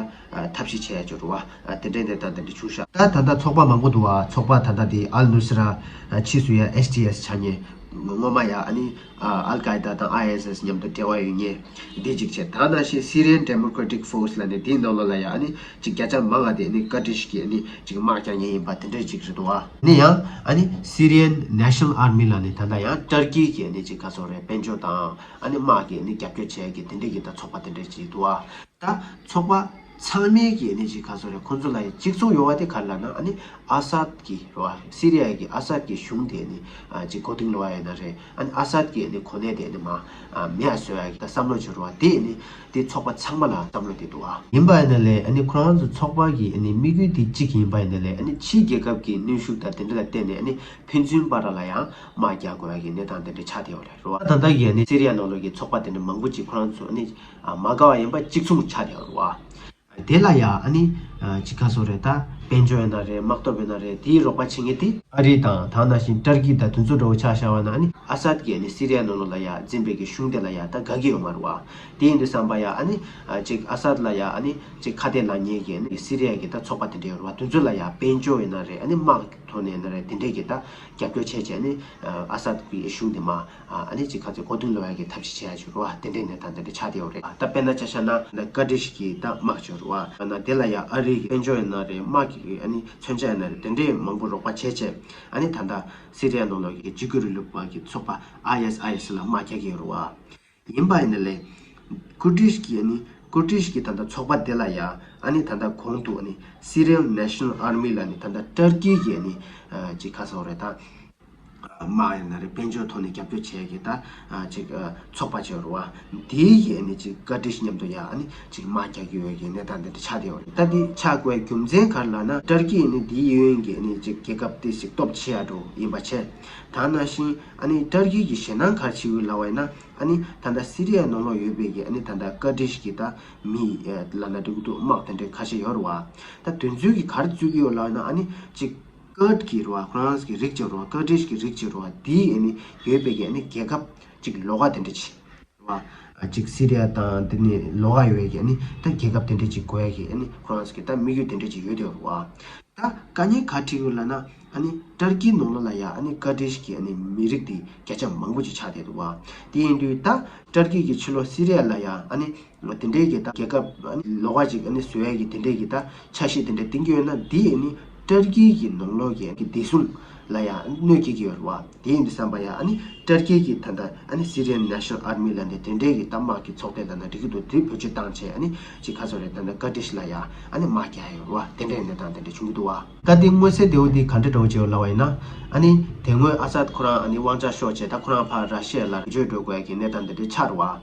ཐབས་ཤེས་བྱས་ཡ་ཅིག་རེད་བ། དེ་འདྲའི་གནས་སྟངས་དེ་འདྲ་བྱུང་ཤག་ད་ད་ལྟ་ཚོགས་པ་མང་པོ་འདུག་བ། ཚོགས་པ་ད་ལྟ་དེ་ཨལ་ནུ་སི་ར། ཕྱིས་སུ་ཡ་ཨེས་ཏི་ཨེས་ཆགས་མཁན། སྔོན་མ་ཡ་ཨ་ནི་ཨལ་ཀའི་ད་དང་ཨའི་ཨེས་ཨེས་མཉམ་དུ་འབྲེལ་བ་ཡོད་མཁན་འདི་གཅིག་བྱས། ད་ནང་བཞིན་Syrian Democratic Force ལབ་ནས་དེའི་ནང་ལོགས་ལ་ཡ་ཨ་ནི་ཅིག་བརྒྱ་ཆ་མང་བ་དེ་ནི་ཀར་ཏིཤ་གི་ཨ་ནི་ཅིག་དམག་རྒྱག་མཁན་ཡིན་པ་དེ་འདྲའི་ཅིག་རེད་འདུག་བ། ནི་ཡང་ཨ་ནི་Syrian National Army ལབ་ནས་ད་ལྟ་ཡང་ཏར་ཀི་གི་ཨ་ནི་ཅིག་ག་ཟེར་རེད། དཔལ་འབྱོར་དང་ཨ་ནི་དམག་གི་ཨ་ནི་རྒྱབ་སྐྱོར་བྱས་ཀྱི་དེ་འདྲའི་གི་ད་ཚོགས་པ་དེ་འདྲའི་ཅིག་འདུག་བ། ད་ཚོགས་པ་ཚང་མའི་གི་ནི་ཅིག་ག་ཟེར་རེད། ཁོང་ཚོ་ལ་ཡང་གཅིག་མཚུངས་ཡོད་པ་དེ་ག་རེ་ལབ་ན་ཨ་ནི་ཨ་སད་ཀྱི་རེད་བ། སི་རི་ཡ་གི་ཨ་སད་ཀྱི་གཞུང་དེ་ནི་ཨ་ཅིག་མགོ་རྟིང་སློག་ཡ་ཡིན་ན་རེད། ཨ་ནི་ཨ་སད་ཀྱི་ནི་གོ་གནས་དེ་ནི་མར་ཨ་མེད་པ་བཟོ་ཡ་གི་ད་བསམ་བློ་བྱེད་རེད་བ། དེ་ནི་དེ་ཚོགས་པ་ཚང་མ་ལ་བསམ་བློ་དེ་འདུག་ཨ། ཡིན་པ་ཡིན་ན་ལས་ཨ་ནི་ཁོ་རང་ཚོ་ཚོགས་པ་གི་ཨ་ནི་དམིགས་ཡུལ་དེ་གཅིག་ཡིན་པ་ཡིན་ན་ལས་ཨ་ནི་ཕྱིའི་རྒྱལ་ཁབ་ཀྱི་གནོན་ཤུགས་དང་དེ་འདྲ་ལ་བརྟེན་ནས་ཨ་ནི་ཕན་ཚུན་བར་ལ་ཡང་དམག་རྒྱག་དགོས་ཡ་གི་གནས་སྟངས་དེ་འདྲ་ཆགས་བསྡད་ཡོད་རེད་བ། ད་ལྟ་གི་ཨ་ནི་སི་རི་ཡ་ནང་ལོགས་ཀྱི་ཚོགས་པ་དེ་འདྲ་མང་པོ་ཅིག་ཁོ་རང་ཚོ་ཨ་ནི་ཨ་མ་དགའ་བ་ཡིན་པ་གཅིག་མཚུངས་ཆགས་བསྡད་ཡོད་རེད་བ། དེ་ལ་ཡ་ཨ་ནི་ཨ་ཅིག་ག་ཟེར་རེད། ད་དཔལ་འབྱོར་ཡིན་ན་རེད། དམག་སྟོབས་ཡིན་ན་རེད། དེའི་རོགས་པ་བྱེད་མཁན་དེ་ཨ་རི་དང་ད་ནང་བཞིན་ཏར་ཀི་དང་དེ་ཚོ་འདྲ་བོ་ཆ་བཞག་པ་ན་ཨ་ནི་ཨ་སད་ཀྱིས་ཨ་ནི་སི་རི་ཡ་ནང་ལོགས་ལ་ཡ་འཛིན་པའི་གི་གཞུང་དེ་ལ་ཡ་ད་དགའ་གི་ཡོད་མ་རེད་བ། དེ་ཡིན་དུས་ཙམ་པ་ཡ་ཨ་ནི་ཨ་ཅིག་ཨ་སད་ལ་ཡ་ཨ་ནི་ཅིག་ཁ་གཏད་ལངས་མཁན་གྱི་ཨ་ནི་སི་རི་ཡ་གི་ད་ཚོགས་པ་དེ་འདྲ་ཡོད་རེད་བ། དེ་ཚོ་ལ་ཡ་དཔལ་འབྱོར་ཡིན་ན་རེད། ཨ་ནི་དམག་ཐོག་ནས་ཡིན་ན་རེད། དེ་འདྲས་ཀྱི་ད་རྒྱབ་སྐྱོར་བྱས་བྱས་ནི་ཨ་སད་ཀྱི་གཞུང་དེ་མར་ཨ་ནི་ཅིག་ག་ཚོད་མགོ་རྟིང་སློག་ཡ་གི་ཐབས་ཤེས་བྱེད་ཡ་ཅིག་རེད་བ། དེ་འདྲས་གནས་སྟངས་དེ་འདྲ་ཆགས་བསྡད་ཡོད་རེད། ད་དཔེར་ན་ཆ་བཞག་ན་ད་ཀར་ཏིཤ་གི་ད་དམག་ཅིག་ཡོད་རེད་བ། ཨ་ན་དེ་ལ་ཡ་ཨ་རི་གི་དཔལ་འབྱོར་ཡིན་ན་རེད། དམག་གི་ཨ་ནི་མཚོན་ཆ་ཡིན་ན་རེད། དེ་འདྲས་མང་པོ་རོགས་པ་བྱས་བྱས་ཨ་ནི་ད་ལྟ་སི་རི་ཡ་ནང་ལོགས་ཀྱི་འཇིགས་སྐུལ་རིང་ལུགས་པ་གི་ཚོགས་པ་ཨའི་ཨེས་ཨའི་ཨེས་ལ་དམག་རྒྱག་གི་ཡོད་རེད་བ། ཡིན་པ་ཡིན་ན་ལས་ཀུར་ཏིཤ་གི་ཨ་ནི་ཀུར་ཏིཤ་གི་ད་ལྟ་ཚོགས་པ་དེ་ལ་ཡ་ཨ་ནི་ད་ལྟ་གོང་དུ་ཨ་ནི་Syrian National Army ལ་ནི་ད་ལྟ་ཏར་ཀི་གི་ཨ་ནི་ཨ་ཅིག་ག་ཟེར་རེད། ད་དམག་ཡིན་ན་རེད། དཔལ་འབྱོར་ཐོག་ནས་རྒྱབ་སྐྱོར་བྱེད་ཀྱི་ད་ཨ་ཅིག་ཨ་ཚོགས་པ་ཅིག་ཡོད་རེད་བ། དེའི་གི་ཨ་ནི་ཅིག་ཀུར་ཏིཤ་མཉམ་དུ་ཡ་ཨ་ནི་ཅིག་དམག་རྒྱག་གི་ཡོད་ཀྱི་གནས་སྟངས་དེ་འདྲ་ཆགས་བསྡད་ཡོད་རེད། ད་དེ་ཆགས་དགོས་རྒྱུ་མཚན་ག་རེ་ལབ་ན་ཏར་ཀི་ཨ་ནི་དེའི་གཡས་གཡོན་གྱི་ཨ་ནི་ཅིག་རྒྱལ་ཁབ་དེ་ཞིག་སྟོབས་ཆེ་ཡ་འགྲོ་ཡིན་པ་བྱས། ད་ནང་བཞིན་ཨ་ནི་ཏར་ཀི་གི་ཞེད་སྣང་ག་རེ་བྱེད་ཀྱི་ཡོད་ལབ་པ་ཡིན་ན། ཨ་ནི་ད་ལྟ་སི་རི་ཡ་ནང་ལོགས་ཡོད་པའི་གི་ཨ་ནི་ད་ལྟ་ཀར་ཏིཤ་གི་ད་མི་ལབ་ན་འགྲིག་གི་འདུག་དམག་དེ་འདྲའི་ཁ་ཤས་ཡོད་རེད་བ། ད་དེ་ཚོས་གི་ག་རེ་རྩོད་ཀྱི་ཡོད་ལབ་ན། ཨ་ནི་ཅིག་ཀར་ཌི་གི་རེད་བ། ཁོ་རང་གི་རིགས་ཅིག་རེད་བ། ཀར་ཏིཤ་གི་རིགས་ཅིག་རེད་བ། དེའི་ཨ་ནི་ཡོད་པའི་གི་ཨ་ནི་རྒྱལ་ཁབ་ཅིག་ལོགས་ཀ་དེ་འདྲ་ཅིག་རེད་བ། ཅིག་སི་རི་ཡ་དང་དེ་ནི་ལོགས་ཀ་ཡོད་པའི་གི་ཨ་ནི་ད་རྒྱལ་ཁབ་དེ་འདྲ་ཅིག་དགོས་ཡ་གི་ཨ་ནི་ཁོ་རང་གི་ད་དམིགས་ཡུལ་དེ་འདྲ་ཅིག་ཡོད་དེ་རེད་བ། ད་དཀའ་ངལ་ག་འཕྲད་ཡོད་ལབ་ན། ཨ་ནི་ཏར་ཀིའི་ནང་ལོགས་ལ་ཡ་ཨ་ནི་ཀར་ཏིཤ་གི་ཨ་ནི་མི་རིགས་དེ་བརྒྱ་ཆ་མང་པོ་ཅིག་ཆགས་བསྡད་འདུག་བ། དེ་ཡིན་དུས་ད་ཏར་ཀི་གི་ཕྱི་ལོགས་སི་རི་ཡ་ལ་ཡ་ཨ་ནི་དེ་འདྲའི་གི་ད་རྒྱལ་ཁབ་ཨ་ནི་ལོགས་ཀ་ཅིག་ཨ་ནི་བཟོ་ཡ་གི་དེ་འདྲའི་གི་ད་འཆར་གཞི་དེ་འདྲ་བཏིང་གི་ཡོད་ན། དེ་ཨ་ནི་ཏར་ཀི་གི་ནང་ལོགས་ཀྱི་ཨ་ནི་བདེ་སྲུང་ལ་ཡ་གནོད་སྐྱེལ་གྱི་ཡོད་རེད་བ། དེ་ཡིན་དུས་ཙམ་པ་ཡ་ཨ་ནི་ཏར་ཀི་གི་ད་ལྟ་ཨ་ནི་Syrian National Army ལབ་ནས་དེ་འདྲའི་གི་ད་དམག་གི་ཚོགས་སྡེ་ལབ་ན་འགྲིག་གི་འདུག་དེ་བེད་སྤྱོད་བཏང་བྱས་ཨ་ནི་ཅིག་ག་ཟེར་རེད། ད་ལྟ་ཀར་ཏིཤ་ལ་ཡ་ཨ་ནི་དམག་རྒྱག་ཡོད་རེད་བ། དེ་འདྲའི་གནས་སྟངས་དེ་འདྲ་བྱུང་གི་འདུག་བ། ད་དེ་མངོན་གསལ་དོད་པོ་འདི་ག་འདྲ་འདྲ་བོ་བྱས་ཡོད་ལབ་པ་ཡིན་ན། ཨ་ནི་དེ་སྔོན་ཨ་སད་ཁོ་རང་ཨ་ནི་དབང་ཆ་ཤོར་བྱས། ད་ཁོ་རང་ཕར་ར་ཤི་ཡ་ལ་རྒྱུགས་སྤྲོད་དགོས་ཡ་གི་གནས་སྟངས་དེ་འདྲ་ཆགས་རེད་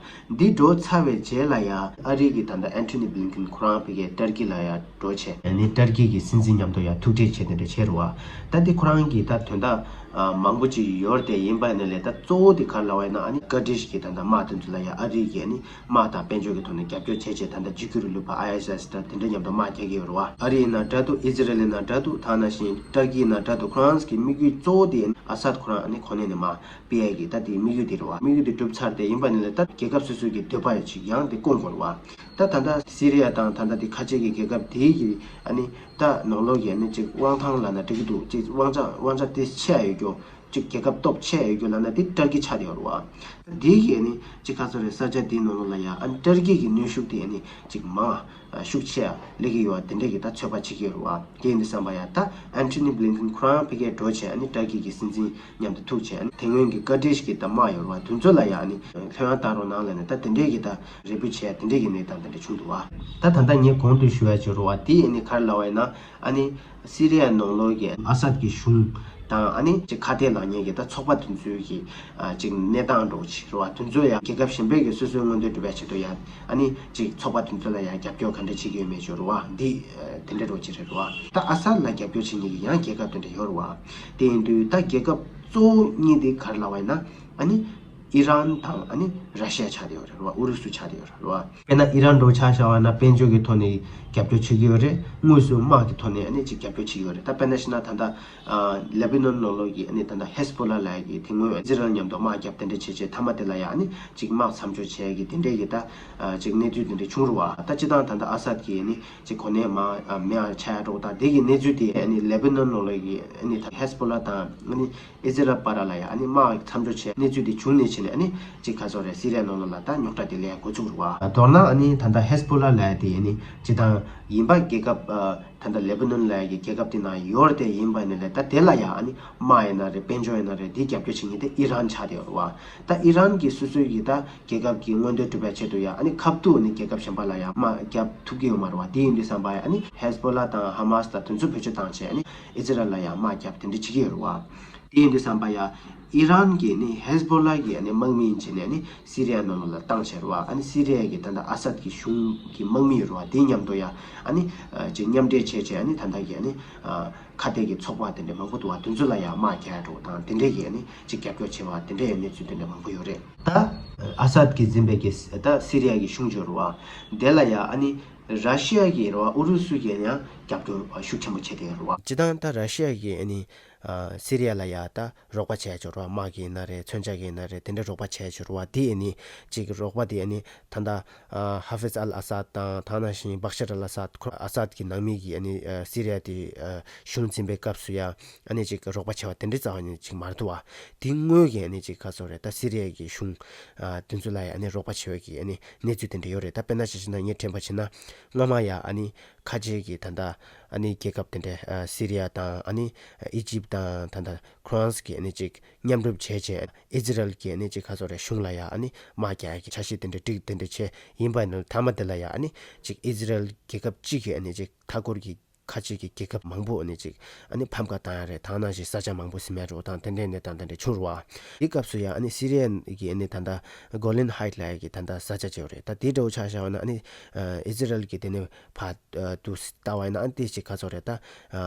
བ། འདི་འགྲོ་ཚར་བའི་རྗེས་ལ་ཡ་ཨ་རི་གི་ད་ལྟ་ཨན་ཐོ་ནི་བྷི་ལིན་ཀེན་ཁོ་རང་ཕ་གིར་ཏར་ཀི་ལ་ཡ་འགྲོ་བྱས། ཨ་ནི་ཏར་ཀི་གི་སྲིད་འཛིན་མཉམ་དུ་ཡ་ཐུག་འཕྲད་བྱས་དེ་འདྲ་བྱས་རེད་བ། ད་འདི་ཁོ་རང་གི་ད་དོན་དག་མང་པོ་ཅིག་ཡོད་རེད་དེ། ཡིན་པ་ཡིན་ན་ལས་ད་གཙོ་བོ་དེ་ག་རེ་ལབ་པ་ཡིན་ན། ཨ་ནི་ཀར་ཏིཤ་གི་ད་ལྟ་དམག་དེ་ཚོ་ལ་ཡ་ཨ་རི་གི་ཨ་ནི་དམག་དང་དཔལ་འབྱོར་གྱི་ཐོག་ནས་རྒྱབ་སྐྱོར་བྱས་བྱས། ད་ལྟ་འཇིགས་སྐུལ་རིང་ལུགས་པ་ཨའི་ཨེས་ཨེས་དང་དེ་འདྲ་མཉམ་དུ་དམག་རྒྱག་གི་ཡོད་རེད་བ། ཨ་རི་ཡིན་ན་འདྲ་འདུག་ཨི་ཛི་རལ་ཡིན་ན་འདྲ་འདུག་ད་ནང་བཞིན་ཏར་ཀི་ཡིན་ན་འདྲ་འདུག་ཁོ་རང་གི་དམིགས་ཡུལ་གཙོ་བོ་དེ་ཨ་སད་ཁོ་རང་ཨ་ནི་གོ་གནས་ནས་མར་ཕུད་ཡས་ཀྱི་ད་དེ་དམིགས་ཡུལ་དེ་རེད་བ། དམིགས་ཡུལ་དེ་གྲུབ་ཚར་ཏེ། ཡིན་པ་ནི་ལས་ད་རྒྱལ་ཁབ་སོ་སོ་གི་འདོད་པ་ཡང་ཅིག་ཡང་དེ་སྐོང་དགོས་རེད་བ། ད་ད་ལྟ་སི་རི་ཡ་དང་ད་ལྟ་དེ་ཁ་ཆེ་གི་རྒྱལ་ཁབ་དེའི་གི་ཨ་ནི་ད་ནང་ལོགས་ཀྱི་ཨ་ནི་ཅིག་དབང་ཐང་ལབ་ན་འགྲིག་གི་འདུག་ཅིག་དབང་ཆ་དབང་ཆ་དེ་ཆེ་ཡོད་རྒྱུ། ཅིག་རྒྱལ་ཁབ་སྟོབས་ཆེ་ཡོད་རྒྱུ་ལབ་ན་དེ་ཏར་ཀི་ཆགས་བསྡད་ཡོད་རེད་བ། དེའི་གི་ཨ་ནི་ཅིག་ག་ཚོད་རེད། ས་ཆ་དེའི་ནང་ལོགས་ལ་ཡ་ཨ་ནི་ཏར་ཀི་གི་གནོན་ཤུགས་དེ་ཨ་ནི་ཅིག་མང་ཤུགས་ཆེ་ཡ་སླེབས་ཀྱི་ཡོད་པ་དེ་འདྲ་གི་ད་ཚོད་དཔག་བྱེད་ཀྱི་ཡོད་རེད་བ། དེ་ཡིན་དུས་ཙམ་པ་ཡ་ད་ཨན་ཐོ་ནི་བྷི་ལིན་ཀེན་ཁོ་རང་ཕ་གིར་འགྲོ་བྱས། ཨ་ནི་ཏར་ཀི་གི་སྲིད་འཛིན་མཉམ་དུ་ཐུག་བྱས། ཨ་ནི་དེ་སྔོན་གྱི་ཀར་ཏིཤ་གི་ད་དམག་ཡོད་རེད་བ། དེ་ཚོ་ལ་ཡ་ཨ་ནི་ལྷོད་ཡངས་བཏང་རོགས་གནང་ལབ་ནས་ད་དེ་འདྲའི་གི་ད་རེ་སྐུལ་བྱས་དེ་འདྲའི་གི་གནས་སྟངས་དེ་འདྲ་བྱུང་འདུག་བ། ད་ད་ལྟ་ངས་གོང་དུ་ཞུ་ཡ་ཅིག་རེད་བ། དེ་ཨ་ནི་ག་རེ་ལབ་པ་ཡིན་ན། ཨ་ནི་སི་རི་ཡ་ནང་ལོགས་ཀྱི་ཨ་སད་ཀྱི་གཞུང་དང་ཨ་ནི་ཅིག་ཁ་གཏད་ལངས་མཁན་གྱི་ད་ཚོགས་པ་དེ་ཚོའི་གི་ཨ་ཅིག་གནས་སྟངས་འདྲ་བོ་ཅིག་རེད་བ། དེ་ཚོ་ཡང་རྒྱལ་ཁབ་གཞན་པའི་གི་སོ་སོའི་མངོན་འདོད་སྒྲུབ་པའི་ཆེད་དུ་ཡང་ཨ་ནི་ཅིག་ཚོགས་པ་དེ་ཚོ་ལ་ཡང་རྒྱབ་སྐྱོར་ག་འདྲ་བྱེད་ཀྱི་ཡོད་མེད་ཅིག་རེད་བ། འདི་དེ་འདྲ་འདྲ་བོ་ཅིག་རེད་བ། ད་ཨ་སད་ལ་རྒྱབ་སྐྱོར་བྱེད་མཁན་གྱི་ཡང་རྒྱལ་ཁབ་དེ་འདྲ་ཡོད་རེད་བ། དེ་ཡིན་དུས་ད་རྒྱལ་ཁབ་གཙོ་བོ་གཉིས་དེ་ག་རེ་ལབ་པ་ཡིན་ན། ཨ་ནི་ ཨི་རན་དང་ཨ་ནི་ར་ཤི་ཡ་ཆགས་བསྡད་ཡོད་རེད་རེད་བ། ཨུ་རུ་སུ་ཆགས་བསྡད་ཡོད་རེད་རེད་བ། དཔེར་ན་ཨི་རན་འདྲ་བོ་ཆ་བཞག་པ་ན་དཔལ་འབྱོར་གྱི་ཐོག་ནས་རྒྱབ་སྐྱོར་བྱེད་ཀྱི་ཡོད་རེད། དངོས་སུ་དམག་གི་ཐོག་ནས་ཨ་ནི་ཅིག་རྒྱབ་སྐྱོར་བྱེད་ཀྱི་ཡོད་རེད། ད་དཔེར་ན་བཤད་ན་ད་ལྟ་ཨ་ལེ་བྷ་ནོན་ནང་ལོགས་ཀྱི་ཨ་ནི་ད་ལྟ་ཧེ་སི་བྷོ་ལ་ལབ་ཡག་གི་དེ་སྔོན་ཨི་ཛི་རལ་མཉམ་དུ་དམག་རྒྱབ་དེ་འདྲ་བྱས་བྱས་མཐའ་མ་དེ་ལ་ཡ་ཨ་ནི་ཅིག་དམག་མཚམས་འཇོག་བྱས་ཡག་གི་དེ་འདྲའི་གི་ད་ཨ་ཅིག་གནས་ཚུལ་དེ་འདྲ་བྱུང་རེད་བ། ད་སྤྱིར་བཏང་ད་ལྟ་ཨ་སད་ཀྱིས་ཨ་ནི་ཅིག་གོ་གནས་མར་ཨ་མེད་པ་ཆགས་ཡག་འདྲ་བོ་དང་དེ་གི་གནས་ཚུལ་དེ་ཨ་ནི་ལེ་བྷ་ནོན་ནང་ལོགས་ཀྱི་ཨ་ནི་ད་ཧེ་སི་བྷོ་ལ་དང་ཨ་ནི་ཨི་ཛི་རལ་བར་ལ་ཡ་ཨ་ནི་དམག་མཚམས་འཇོག་བྱས་གནས་ཚུལ་དེ་བྱུང་ནས་བྱས་ནས་ཨ་ནི་ཅིག་ག་ཚོད་རེད། སི་རི་ཡ་ནང་ལོགས་ལ་ད་རྙོག་དྲ་དེ་སླེབས་འགོ་ཚུགས་རེད་བ། མདོར་ན་ཨ་ནི་ད་ལྟ་ཧེ་སི་བྷོ་ལ་ལབ་ཡག་དེ་ཨ་ནི་སྤྱིར་བཏང་ཡིན་པ་རྒྱལ་ཁབ་ཨ་ད་ལྟ་ལེ་བྷ་ནོན་ལབ་ཡག་གི་རྒྱལ་ཁབ་དེ་ནང་ཡོད་རེད་དེ། ཡིན་པ་ནི་ལས་ད་དེ་ལ་ཡ་ཨ་ནི་དམག་ཡིན་ན་རེད། དཔལ་འབྱོར་ཡིན་ན་རེད། དེ་རྒྱབ་སྐྱོར་བྱེད་མཁན་དེ་ཨི་རན་ཆགས་བསྡད་ཡོད་རེད་བ། ད་ཨི་རན་གྱིས་སོ་སོའི་གི་ད་རྒྱལ་ཁབ་ཀྱི་མངོན་འདོད་སྒྲུབ་ཡག་ཆེད་དུ་ཡ་ཨ་ནི་ཁ་ཐུག་ཨ་ནི་རྒྱལ་ཁབ་གཞན་པ་ལ་ཡ་དམག་རྒྱབ་ཐུབ་ཀྱི་ཡོད་མ་རེད་བ། དེ་ཡིན་དུས་ཙམ་པ་ཡ་ཨ་ནི་ཧེ་སི་བྷོ་ལ་དང་ཧ་མ་སི་དང་དེ་ཚོ་བེད་སྤྱོད་བཏང་བྱས་ཨ་ནི་ཨི་ཛི་རལ་ལ་ཡ་དམག་རྒྱབ་དེ་འདྲ་བྱེད་ཀྱི་ཡོད་རེད་བ། དེ་ཡིན་དུས་ཙམ་པ་ཡ་ཨི་རན་གྱིས་ནི་ཧེ་སི་བྷོ་ལ་གི་ཨ་ནི་དམག་མི་ཡིན་བྱས་ནས་ཨ་ནི་སི་རི་ཡ་ནང་ལོགས་ལ་བཏང་བྱས་རེད་བ། ཨ་ནི་སི་རི་ཡ་གི་ད་ལྟ་ཨ་སད་ཀྱི་གཞུང་གི་དམག་མི་ཡོད་རེད་བ། དེ་མཉམ་དུ་ཡ་ཨ་ནི་ཨ་ཅིག་མཉམ་འབྲེལ་བྱས་བྱས་ཨ་ནི་ད་ལྟ་གི་ཨ་ནི་ཨ་ཁ་གཏད་ཀྱི་ཚོགས་པ་དེ་འདྲ་མང་པོ་འདུག་བ། དེ་ཚོ་ལ་ཡ་དམག་རྒྱག་འགྲོ་དང་དེ་འདྲས་ཀྱི་ཨ་ནི་ཅིག་རྒྱབ་སྐྱོར་བྱེད་པ་དེ་འདྲས་ཡ་གནས་ཚུལ་དེ་འདྲ་མང་པོ་ཡོད་རེད། ད་ཨ་སད་ཀྱིས་འཛིན་པའི་གི་ད་སི་རི་ཡ་གི་གཞུང་ཡོད་རེད་བ། དེ་ལ་ཡ་ཨ་ནི་ར་ཤི་ཡ་གི་རེད་བ། ཨུ་རུ་སུ་གིས་ཡང་རྒྱབ་སྐྱོར་ཤུགས་ཆེན་པོ་བྱས་བསྡད་ཡོད་རེད་བ། སྤྱིར་བཏང་ད་ར་ཤི་ཡ་གིས་ཨ་ནི་ཨ་སི་རི་ཡ་ལ་ཡ་ད་རོགས་པ་བྱས་ཡོད་རེད་བ། དམག་གི་ཡིན་ན་རེད། མཚོན་ཆ་གི་ཡིན་ན་རེད། དེ་འདྲ་རོགས་པ་བྱས་ཡོད་རེད་བ། དེ་ཨ་ནི་ཅིག་རོགས་པ་དེ་ཨ་ནི་ད་ལྟ་ཨ་ཧ་ཧྥིཛ་ཨལ་ཨ་སད་དང་། ད་ནང་བཞིན་བྷ་ཤར་ཨལ་ཨ་སད། ཁོ་ཨ་སད་ཀྱི་ནང་མི་གིས་ཨ་ནི་ཨ་སི་རི་ཡ་དེ་ཨ་གཞུང་འཛིན་པའི་སྐབས་སུ་ཡ་ཨ་ནི་ཅིག་རོགས་པ་བྱས་པ་དེ་འདྲའི་རྩ་བ་ནས་ཅིག་མ་རེད་འདུག་བ། དེ་སྔོན་གྱི་ཨ་ནི་ཅིག་ག་ཚོད་རེད། ད་སི་རི་ཡ་གི་གཞུང་ཨ་དེ་ཚོ་ལ་ཡ་ཨ་ནི་རོགས་པ་བྱས་པའི་གི་ཨ་ནི་གནས་ཚུལ་དེ་འདྲ་ཡོད་རེད། ད་དཔེར་ན་ཆ་བཞག་ན་ངས་དྲན་པ་བྱས་ན་སྔ་མ་ཡ་ཨ་ནི་ཁ་ཆེ་གི་ད་ལྟ་ཨ་ནི་རྒྱལ་ཁབ་དེ་འདྲ་ཨ་སི་རི་ཡ་དང་ཨ་ནི་ཨི་ཇིབ་དང་ད་ལྟ་ཁོ་རང་ཚོ་གི་ཨ་ནི་ཅིག་མཉམ་རུབ་བྱས་བྱས་ཨི་ཛི་རལ་གྱི་ཨ་ནི་ཅིག་ག་ཚོད་རེད། གཞུང་ལ་ཡ་ཨ་ནི་དམག་རྒྱག་ཡག་གི་འཆར་གཞི་དེ་འདྲ་བསྒྲིགས་དེ་འདྲ་བྱས། ཡིན་པ་ནི་མཐའ་མ་དེ་ལ་ཡ་ཨ་ནི་ཅིག་ཨི་ཛི་རལ་རྒྱལ་ཁབ་གཅིག་གི་ཨ་ནི་ཅིག་མཐའ་འཁོར་གྱི་ཁ་ཆེ་གི་རྒྱལ་ཁབ་མང་པོ་ཨ་ནི་ཅིག་ཨ་ནི་ཕམ་ཁ་བཏང་ཡ་རེད། ད་ནང་བཞིན་ས་ཆ་མང་པོ་ཟིན་ཡ་འདྲ་བོ་དང་དེ་འདྲའི་གནས་སྟངས་དེ་འདྲ་བྱུང་རེད་བ། དེའི་སྐབས་སུ་ཡ་ཨ་ནི་སི་རི་ཡ་གི་ཨ་ནི་ད་ལྟ་གོ་ལན་ཧའིཊ་ལབ་ཡ་གི་ད་ལྟ་ས་ཆ་ཅིག་ཡོད་རེད། ད་དེ་འདྲ་བོ་ཆ་བཞག་པ་ན་ཨ་ནི་ཨ་ཨི་ཛི་རལ་གྱི་དེ་ནས་ཕར་ཨ་དུ་ལྟ་བ་ཡིན་ན་ཨ་ནི་དེ་ཅིག་ག་ཚོད་རེད། ད་ཨ་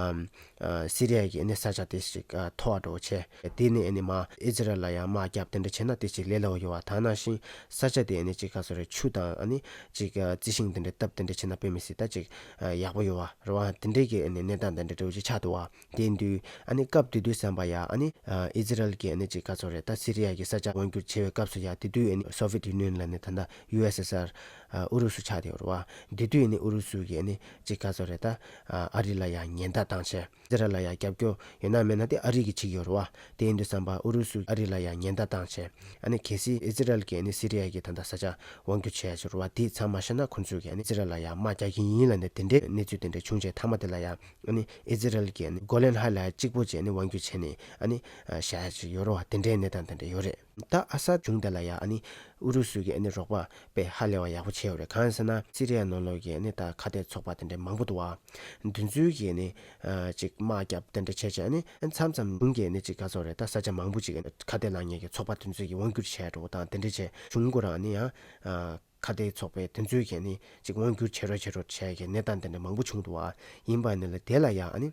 ཨ་སི་རི་ཡ་གི་ཨ་ནི་ས་ཆ་དེ་ཅིག་ཨ་མཐོ་བ་འདྲ་བོ་བྱས། དེ་ནས་ཨ་ནི་མར་ཨི་ཛི་རལ་ལ་ཡ་དམག་རྒྱབ་དེ་འདྲ་བྱས་ན་དེ་ཅིག་ལས་སླ་བོ་ཡོད་བ། ད་ནང་བཞིན་ས་ཆ་དེ་ཨ་ནི་ཅིག་ག་ཚོད་རེད། ཆུ་དང་ཨ་ནི་ཅིག་ཨ་རྩི་ཤིང་དེ་འདྲ་བཏབ་དེ་འདྲ་བྱས་ན་དཔེ་མི་སྲིད་ད་ཅིག་ཨ་ཡག་པོ་ཡོད་བ་རེད་བ། དེ་འདྲའི་གི་ཨ་ནི་གནས་སྟངས་དེ་འདྲ་འདྲ་བོ་ཅིག་ཆགས་འདུག་བ། དེ་ཡིན་དུས་ཨ་ནི་སྐབས་དེ་དུས་ཙམ་པ་ཡ་ཨ་ནི་ཨ་ཨི་ཛི་རལ་གྱིས་ཨ་ནི་ཅིག་ག་ཚོད་རེད། ད་སི་རི་ཡ་གི་ས་ཆ་དབང་བསྒྱུར་བྱས་པའི་སྐབས་སུ་ཡ་དེ་དུས་ཨ་ནི་སོ་བི་ཡེཊ་ཡུ་ནི་ཡན་ལབ་ནས་ད་ལྟ་ཡུ་ཨེས་ཨེས་ཨར་ཨ་ཨུ་རུ་སུ་ཆགས་བསྡད་ཡོད་རེད་བ། དེ་དུས་ཨ་ནི་ཨུ་རུ་སུ་གིས་ཨ་ནི་ཅིག་ག་ཚོད་རེད། ད་ཨ་ཨ་རི་ལ་ཡ་ཉེན་བརྡ་བཏང་བྱས། ཨི་ཛི་རལ་ལ་ཡ་རྒྱབ་སྐྱོར་ཡོད་ན་མེད་ན་དེ་ཨ་རི་གིས་བྱེད་ཀྱི་ཡོད་རེད་བ། དེ་ཡིན་དུས་ཙམ་པ་ཨུ་རུ་སུ་ཨ་རི་ལ་ཡ་ཉེན་བརྡ་བཏང་བྱས། ཨ་ནི་གལ་སྲིད་ཨི་ཛི་རལ་གྱིས་ཨ་ནི་སི་རི་ཡ་གི་ད་ལྟ་ས་ཆ་དབང་བསྒྱུར་བྱས་ཡོད་རེད་བ། དེ་ཚང་མ་བཤད་ན་ཁོ་ཚོས་ཀྱིས་ཨ་ནི་ཨི་ཛི་རལ་ལ་ཡ་དམག་རྒྱག་གི་ཡིན་ལབ་ནས་དེ་འདྲའི་གནས་ཚུལ་དེ་འདྲ་བྱུང་བྱས། མཐའ་མ་དེ་ལ་ཡ་ཨ་ནི་ཨི་ཛི་རལ་གྱིས་ཨ་ནི་གོ་ལན་ཧའིཊ་ལ་ཡ་གཅིག་པོ་བྱས་ཨ་ནི་དབང་བསྒྱུར་བྱས་ནས་ཨ་ནི་ཨ་བཞག་ཡ་ཅིག་ཡོད་རེད་བ། དེ་འདྲའི་གནས་སྟངས་དེ་འདྲ་ཡོད་རེད། ད་ཨ་སད་གཞུང་དེ་ལ་ཡ་ཨ་ནི་ཨུ་རུ་སུ་གིས་ཨ་ནི་རོགས་པ་དཔེ་ཧ་ལས་པ་ཡག་པོ་བྱས་ཡོད་རེད། གང་ཡིན་ཟེར་ན་སི་རི་ཡ་ནང་ལོགས་ཀྱི་ཨ་ནི་ད་ཁ་གཏད་ཚོགས་པ་དེ་འདྲ་མང་པོ་འདུག་བ། དེ་ཚོའི་གིས་ཨ་ནི་ཨ་ཅིག་དམག་རྒྱབ་དེ་འདྲ་བྱས་བྱས་ཨ་ནི་མཚམས་མཚམས་གཞུང་གིས་ཨ་ནི་ཅིག་ག་ཚོད་རེད། ད་ས་ཆ་མང་པོ་ཅིག་ཨ་ནི་ཁ་གཏད་ལངས་མཁན་གྱི་ཚོགས་པ་དེ་ཚོའི་གིས་དབང་བསྒྱུར་བྱས་འགྲོ་དང་དེ་འདྲ་བྱས། གཞུང་ཁོ་རང་ཨ་ནི་ཡང་ཨ་ཁ་གཏད་ཚོགས་པའི་དེ་ཚོའི་གིས་ཨ་ནི་ཅིག་དབང་བསྒྱུར་བྱེད་རོགས་བྱེད་རོགས་བྱས་ཀྱི་གནས་སྟངས་དེ་འདྲ་མང་པོ་བྱུང་འདུག་བ། ཡིན་པ་ནི་ལ་དེ་ལ་ཡང་ཨ་ནི་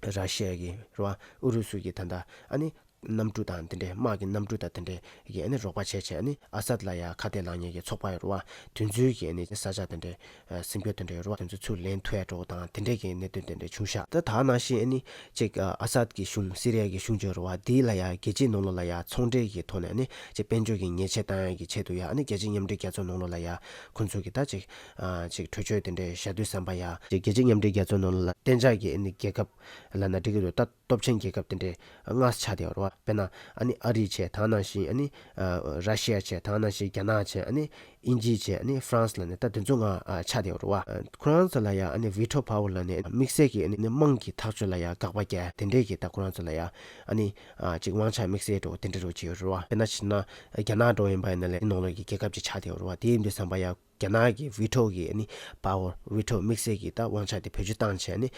ར་ཤི་ཡ་གི་རེད་བ། ཨུ་རུ་སུ་གི་ད་ལྟ་ཨ་ནི་གནམ་གྲུ་དང་དེ་འདྲའི་དམག་གི་གནམ་གྲུ་དང་དེ་འདྲའི་གི་ཨ་ནི་རོགས་པ་བྱས་བྱས། ཨ་ནི་ཨ་སད་ལ་ཡ་ཁ་གཏད་ལངས་མཁན་གྱི་ཚོགས་པ་ཡོད་རེད་བ། དེ་ཚོའི་གི་ཨ་ནི་ས་ཆ་དེ་འདྲའི་ཨ་ཟིན་སྐྱོར་དེ་འདྲ་ཡོད་རེད་བ། དེ་ཚོ་ཚུར་ལེན་ཐུབ་ཡ་འདྲ་བོ་དང་དེ་འདྲའི་གི་གནད་དོན་དེ་འདྲ་བྱུང་ཤག་ད་ད་ནང་བཞིན་ཨ་ནི་ཅིག་ཨ་ཨ་སད་ཀྱི་གཞུང་སི་རི་ཡ་གི་གཞུང་ཅིག་ཡོད་རེད་བ། དེ་ལ་ཡ་རྒྱལ་སྤྱིའི་ནང་ལོགས་ལ་ཡ་ཚོང་འབྲེལ་གྱི་ཐོག་ནས་ཨ་ནི་ཅིག་དཔལ་འབྱོར་གྱི་ཉེས་ཆད་བཏང་ཡ་གི་ཆེད་དུ་ཡ་ཨ་ནི་རྒྱལ་སྤྱིའི་མཉམ་འབྲེལ་རྒྱལ་ཚོགས་ནང་ལོགས་ལ་ཡ་ཁོང་ཚོ་གི་ད་ཅིག་ཨ་ཅིག་གྲོས་ཆོད་དེ་འདྲ་བཞག་དུས་ཙམ་པ་ཡ་ཅིག་རྒྱལ་སྤྱིའི་མཉམ་འབྲེལ་རྒྱལ་ཚོགས་ནང་ལོགས་ལ་གཏན་འཇགས་ཀྱི་ཨ་ནི་རྒྱལ་ཁབ་ལབ་ན་འགྲིག་གི་འདུག་ད་སྟོབས་ཆེན་རྒྱལ་ཁབ་དེ་འདྲའི་ལྔ་ཆགས་བསྡད་ཡོད་རེད་བ། དཔེར་ན་ཨ་ནི་ཨ་རི་བྱས། ད་ནང་བཞིན་ཨ་ནི་ཨ་ར་ཤི་ཡ་བྱས། ད་ནང་བཞིན་རྒྱ་ནག་བྱས། ཨ་ནི་དབྱིན་ཇི་བྱས། ཨ་ནི་ཧྥ་རན་སི་ལབ་ནས་ད་དེ་ཚོ་ལྔ་ཨ་ཆགས་བསྡད་ཡོད་རེད་བ། ཁོ་རང་ཚོ་ལ་ཡ་ཨ་ནི་ཝི་ཊོ་པ་ཝར་ལབ་ནས་དམིགས་བསལ་གྱི་ཨ་ནི་དམངས་ཀྱི་ཐག་གཅོད་ལ་ཡ་དགག་པ་རྒྱག་དེ་འདྲའི་གི་ད་ཁོ་རང་ཚོ་ལ་ཡ་ཨ་ནི་ཨ་ཅིག་དབང་ཆ་དམིགས་བསལ་འདྲ་བོ་དེ་འདྲ་འདྲ་བོ་ཅིག་ཡོད་རེད་བ། དཔེར་ན་བྱས་ན་རྒྱ་ནག་འདྲ་བོ་ཡིན་པ་ཡིན་ན་ལས་ནང་ལོགས་ཀྱི་རྒྱལ་ཁབ་ཅིག་ཆགས་བསྡད་ཡོད་རེད་བ། དེ་ཡིན་དུས་ཙམ་པ་ཡ་རྒྱ་ནག་གི་ཝི་ཊོ་གི་ཨ་ནི་པ་ཝར། ཝི་ཊོ་དམིགས་བསལ་གྱི་ད་དབང་ཆ་དེ་བེད་སྤྱོད་བཏང་བྱས་ནས་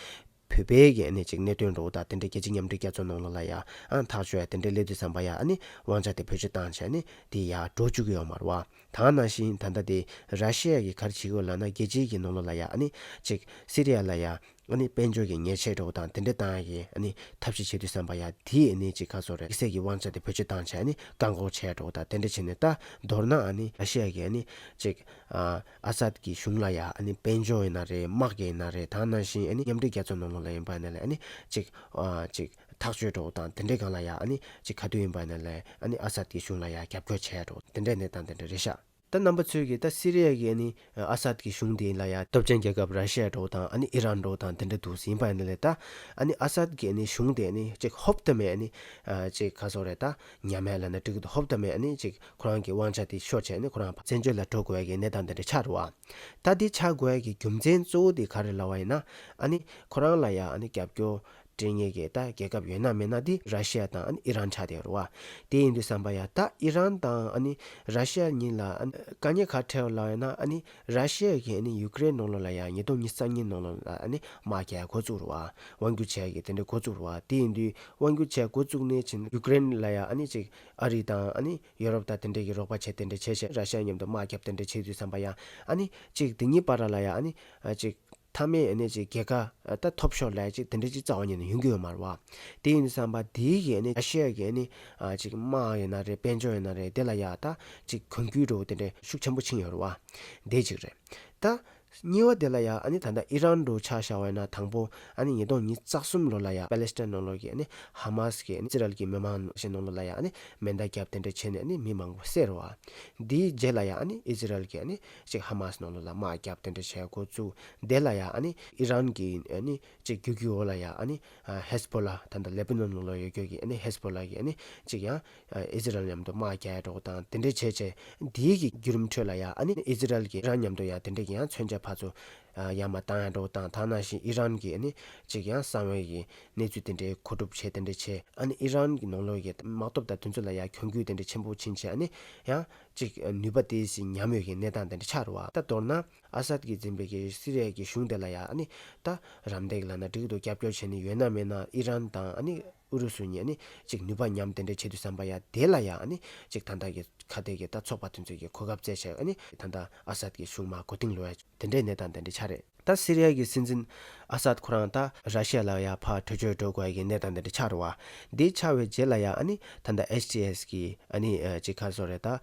བོད་པའི་གི་ཨ་ནི་ཅིག་གནད་དོན་འདྲ་བོ་དང་དེ་འདྲ་རྒྱལ་སྤྱིའི་མཉམ་འབྲེལ་རྒྱལ་ཚོགས་ནང་ལོགས་ལ་ཡ་ཨ་ཐག་གཅོད་ཡ་དེ་འདྲ་སླེབས་དུས་ཙམ་པ་ཡ་ཨ་ནི་དབང་ཆ་དེ་བེད་སྤྱོད་བཏང་བྱས་ནས་དེ་ཡར་འགྲོ་བཅུག་གི་ཡོད་མ་རེད་བ། ད་ནང་བཞིན་ད་ལྟ་དེ་ར་ཤི་ཡ་གིས་ག་རེ་བྱེད་ཀྱི་ཡོད་ལབ་ན། རྒྱལ་སྤྱིའི་གི་ནང་ལོགས་ལ་ཡ་ཨ་ནི་ཅིག་སི་རི་ཡ་ལ་ཡ་ ཨ་ནི་དཔལ་འབྱོར་གྱི་ཉེས་ཆད་འདྲ་བོ་དང་དེ་འདྲ་བཏང་ཡ་གི་ཨ་ནི་ཐབས་ཤེས་བྱེད་དུས་ཙམ་པ་ཡ་དེ་ཨ་ནི་ཅིག་ག་ཟེར་རེད། དམིགས་བསལ་གྱི་དབང་ཆ་དེ་བེད་སྤྱོད་བཏང་བྱས་ཨ་ནི་བཀག་འགོག་བྱས་འདྲ་བོ་དང་དེ་འདྲ་བྱས་ནས། ད་མདོར་ན་ཨ་ནི་ར་ཤི་ཡ་གི་ཨ་ནི་ཅིག་ཨ་ཨ་སད་ཀྱི་གཞུང་ལ་ཡ་ཨ་ནི་དཔལ་འབྱོར་ཡིན་ན་རེད། དམག་གི་ཡིན་ན་རེད། ད་ནང་བཞིན་ཨ་ནི་མཉམ་འབྲེལ་རྒྱལ་ཚོགས་ནང་ལོགས་ལ་ཡིན་པ་ཡིན་ན་ལས་ཨ་ནི་ཅིག་ཨ་ཅིག་ཐག་གཅོད་འདྲ་བོ་དང་དེ་འདྲའི་སྒང་ལ་ཡ་ཨ་ནི་ཅིག་ག་དུས་ཡིན་པ་ཡིན་ན་ལས་ཨ་ནི་ཨ་སད་ཀྱི་གཞུང་ལ་ཡ་རྒྱབ་སྐྱོར་བྱས་འདྲ་བོ་དེ་འདྲའི་གནས་སྟངས་དེ་འདྲ་རེད་ཤག་ད་རྣམ་པ་ཚོས་ཀྱིས་ད་སི་རི་ཡ་གི་ཨ་ནི་ཨ་སད་ཀྱི་གཞུང་དེ་ལ་ཡ་སྟོབས་ཆེན་རྒྱལ་ཁབ་ར་ཤི་ཡ་འདྲ་བོ་དང་ཨ་ནི་ཨི་རན་འདྲ་བོ་དང་དེ་འདྲ་འདུག་ཟིན་པ་ཡིན་ན་ལས། ད་ཨ་ནི་ཨ་སད་ཀྱི་ཨ་ནི་གཞུང་དེ་ཨ་ནི་ཅིག་ཧོབ་ཏེ་མེད་ཨ་ནི་ཨ་ཅིག་ག་ཟེར་རེད། ད་ཉམས་ཡ་ལབ་ན་འགྲིག་གི་འདུག་ཧོབ་ཏེ་མེད་ཨ་ནི་ཅིག་ཁོ་རང་གི་དབང་ཆ་དེ་ཤོར་བྱས་ཨ་ནི་ཁོ་རང་བཙན་བྱོལ་ལ་འགྲོ་དགོས་ཡ་གི་གནས་སྟངས་དེ་འདྲ་ཆགས་འདུག་བ། ད་དེ་ཆགས་དགོས་ཡ་གི་རྒྱུ་མཚན་གཙོ་བོ་དེ་ག་རེ་ལབ་པ་ཡིན་ན། ཨ་ནི་ཁོ་རང་ལ་ཡ་ཨ་ནི་རྒྱབ་སྐྱོར་སྤྲད་མཁན་གྱི་ད་རྒྱལ་ཁབ་ཡོད་ན་མེད་ན་དེ་ར་ཤི་ཡ་དང་ཨ་ནི་ཨི་རན་ཆགས་བསྡད་ཡོད་རེད་བ། དེ་ཡིན་དུས་ཙམ་པ་ཡ་ད་ཨི་རན་དང་ཨ་ནི་ར་ཤི་ཡ་གཉིས་ལ་ཨ་ནི་དཀའ་ངལ་ག་འཕྲད་ཡོད་ལབ་ཡོད་ན། ཨ་ནི་ར་ཤི་ཡ་གིས་ཨ་ནི་ཡུ་ཀེ་རེན་ནང་ལོགས་ལ་ཡ་ཉིས་སྟོང་ཉི་ཤུ་རྩ་གཉིས་ནང་ལོགས་ལ་ཨ་ནི་དམག་རྒྱག་འགོ་བཙུགས་རེད་བ། དབང་སྒྱུར་བྱེད་ཡ་གི་དེ་འདྲ་འགོ་བཙུགས་རེད་བ། དེ་ཡིན་དུས་དབང་སྒྱུར་བྱེད་འགོ་བཙུགས་ནས་ཕྱིན་ཡུ་ཀེ་རེན་ལ་ཡ་ཨ་ནི་ཅིག་ཨ་རི་དང་ཨ་ནི་ཡོ་རོབ་དང་དེ་འདྲས་ཀྱི་རོགས་པ་བྱས་དེ་འདྲས་བྱས་བྱས་ར་ཤི་ཡ་མཉམ་དུ་དམག་རྒྱབ་དེ་འདྲས་བྱེད་དུས་ཙམ་པ་ཡ་ཨ་ནི་ཅིག་དེ་གཉིས་བར་ལ་ཡ་ཨ་ནི་ཨ་ཅིག་མཐའ་མའི་ཨ་ནི་ཅིག་རྒྱལ་ཁ་ཨ་ད་ཐོབ་ཤོག་ལབ་ཅིག་དེ་འདྲ་ཅིག་རྩ་བ་ཉིད་ནས་ཡོང་གི་ཡོད་མ་རེད་བ། དེ་ཡིན་དུས་ཙམ་པ་དེའི་གི་ཨ་ནི་ཨ་ཤི་ཡ་གི་ཨ་ནི་ཨ་ཅིག་དམག་ཡིན་ན་རེད། དཔལ་འབྱོར་ཡིན་ན་རེད། དེ་ལ་ཡ་ད་ཅིག་གྱོང་གུད་འདྲ་བོ་དེ་འདྲ་ཤུགས་ཆེན་པོ་ཕྱིན་ཡོད་རེད་བ། དེ་གཅིག་རེད། ད་གཉིས་པ་དེ་ལ་ཡ་ཨ་ནི་ད་ལྟ་ཨི་རན་འདྲ་བོ་ཆ་བཞག་པ་ཡིན་ན། དང་པོ་ཨ་ནི་ཉིས་སྟོང་ཉི་ཤུ་རྩ་གསུམ་ལོ་ལ་ཡ་པ་ལེ་སི་ཐན་ནང་ལོགས་ཀྱི་ཨ་ནི་ཧ་མ་སི་གི་ཨ་ནི་ཨི་ཟི་རལ་གྱི་མི་མང་ཞིག་ནང་ལོགས་ལ་ཡ་ཨ་ནི་མེ་མདའ་བརྒྱབ་དེ་འདྲ་བྱས་ནས་ཨ་ནི་མི་མང་པོ་བསད་རེད་བ། དེའི་རྗེས་ལ་ཡ་ཨ་ནི་ཨི་ཟི་རལ་གྱིས་ཨ་ནི་ཅིག་ཧ་མ་སི་ནང་ལོགས་ལ་དམག་བརྒྱབ་དེ་འདྲ་བྱས་འགོ་བཙུགས། དེ་ལ་ཡ་ཨ་ནི་ཨི་རན་གྱི་ཨ་ནི་ཅིག་རྒྱུག་རྒྱུ་འོག་ལ་ཡ་ཨ་ནི་ཨ་ཧེ་ཟི་བྷོ་ལ། ད་ལྟ་ལེ་པི་ནོན་ནང་ལོགས་ཡོད་རྒྱུ་གི་ཨ་ནི་ཧེ་ཟི་བྷོ་ལ་གི་ཨ་ནི་ཅིག་ཡང་ཨི་ཟི་རལ་མཉམ་དུ་དམག་རྒྱག་ཡ་འདྲ་བོ་དང་དེ་འདྲ་བྱས་བྱས། དེའི་གི་བརྒྱུད་རིམ་ཁྲོད་ལ་ཡ་ཨ་ནི་ཨི་ཟི་རལ་གྱིས་ཨི་རན་མཉམ་དུ་ཡ་དེ་འདྲ་གི་ཡང་མཚོན་ཆ་ཕར་ཚུར་ཡར་མར་བཏང་ཡ་འདྲ་བོ་དང་། ད་ནང་བཞིན་ཨི་རན་གྱིས་ཨ་ནི་ཅིག་ཡང་གསང་བའི་གི་གནས་ཚུལ་དེ་འདྲའི་མཁོ་སྒྲུབ་བྱས་དེ་འདྲ་བྱས། ཨ་ནི་ཨི་རན་གྱི་ནང་ལོགས་ཀྱི་དམག་སྟོབས་དང་དེ་ཚོ་ལ་ཡ་གྱོང་གུད་དེ་འདྲ་ཆེན་པོ་ཕྱིན་བྱས། ཨ་ནི་ཡང་ཅིག་ནུས་པ་དེ་ཞིག་ཉམས་ཡོད་ཀྱི་གནས་སྟངས་དེ་འདྲ་ཆགས་རེད་བ། ད་མདོར་ན་ཨ་སད་ཀྱིས་འཛིན་པའི་གི་སི་རི་ཡ་གི་གཞུང་དེ་ལ་ཡ་ཨ་ནི་ད་རམ་འདེགས་ལབ་ན་འགྲིག་གི་འདུག་རྒྱབ་སྐྱོར་བྱས་ནས་ཡོད་ན་མེད་ན་ཨི་རན་དང་ཨ་ནི་ཨུ་རུ་སུ་གཉིས་ཨ་ནི་ཅིག་ནུས་པ་ཉམས་དེ་འདྲ་བྱེད་དུས་ཙམ་པ་ཡ་དེ་ལ་ཡ་ཨ་ནི་ཅིག་ད་ལྟ་གི་ཁ་གཏད་ཀྱི་ད་ཚོགས་པ་དེ་ཚོས་ཀྱི་གོ་སྐབས་བཙལ་བྱས། ཨ་ནི་ད་ལྟ་ཨ་སད་ཀྱི་གཞུང་མར་མགོ་རྟིང་སློག་ཡ་དེ་འདྲའི་གནས་སྟངས་དེ་འདྲ་ཆགས་རེད། ད་སི་རི་ཡ་གི་སྲིད་འཛིན་ཨ་སད་ཁོ་རང་ད་ར་ཤི་ཡ་ལ་ཡ་ཕར་བྲོས་བྱོལ་འགྲོ་དགོས་ཡ་གི་གནས་སྟངས་དེ་འདྲ་ཆགས་རེད་བ། དེ་ཆགས་པའི་རྗེས་ལ་ཡ་ཨ་ནི་ད་ལྟ་ཨེཆ་ཊི་ཨེས་གི་ཨ་ནི་ཅིག་ག་ཟེར་རེད། ད་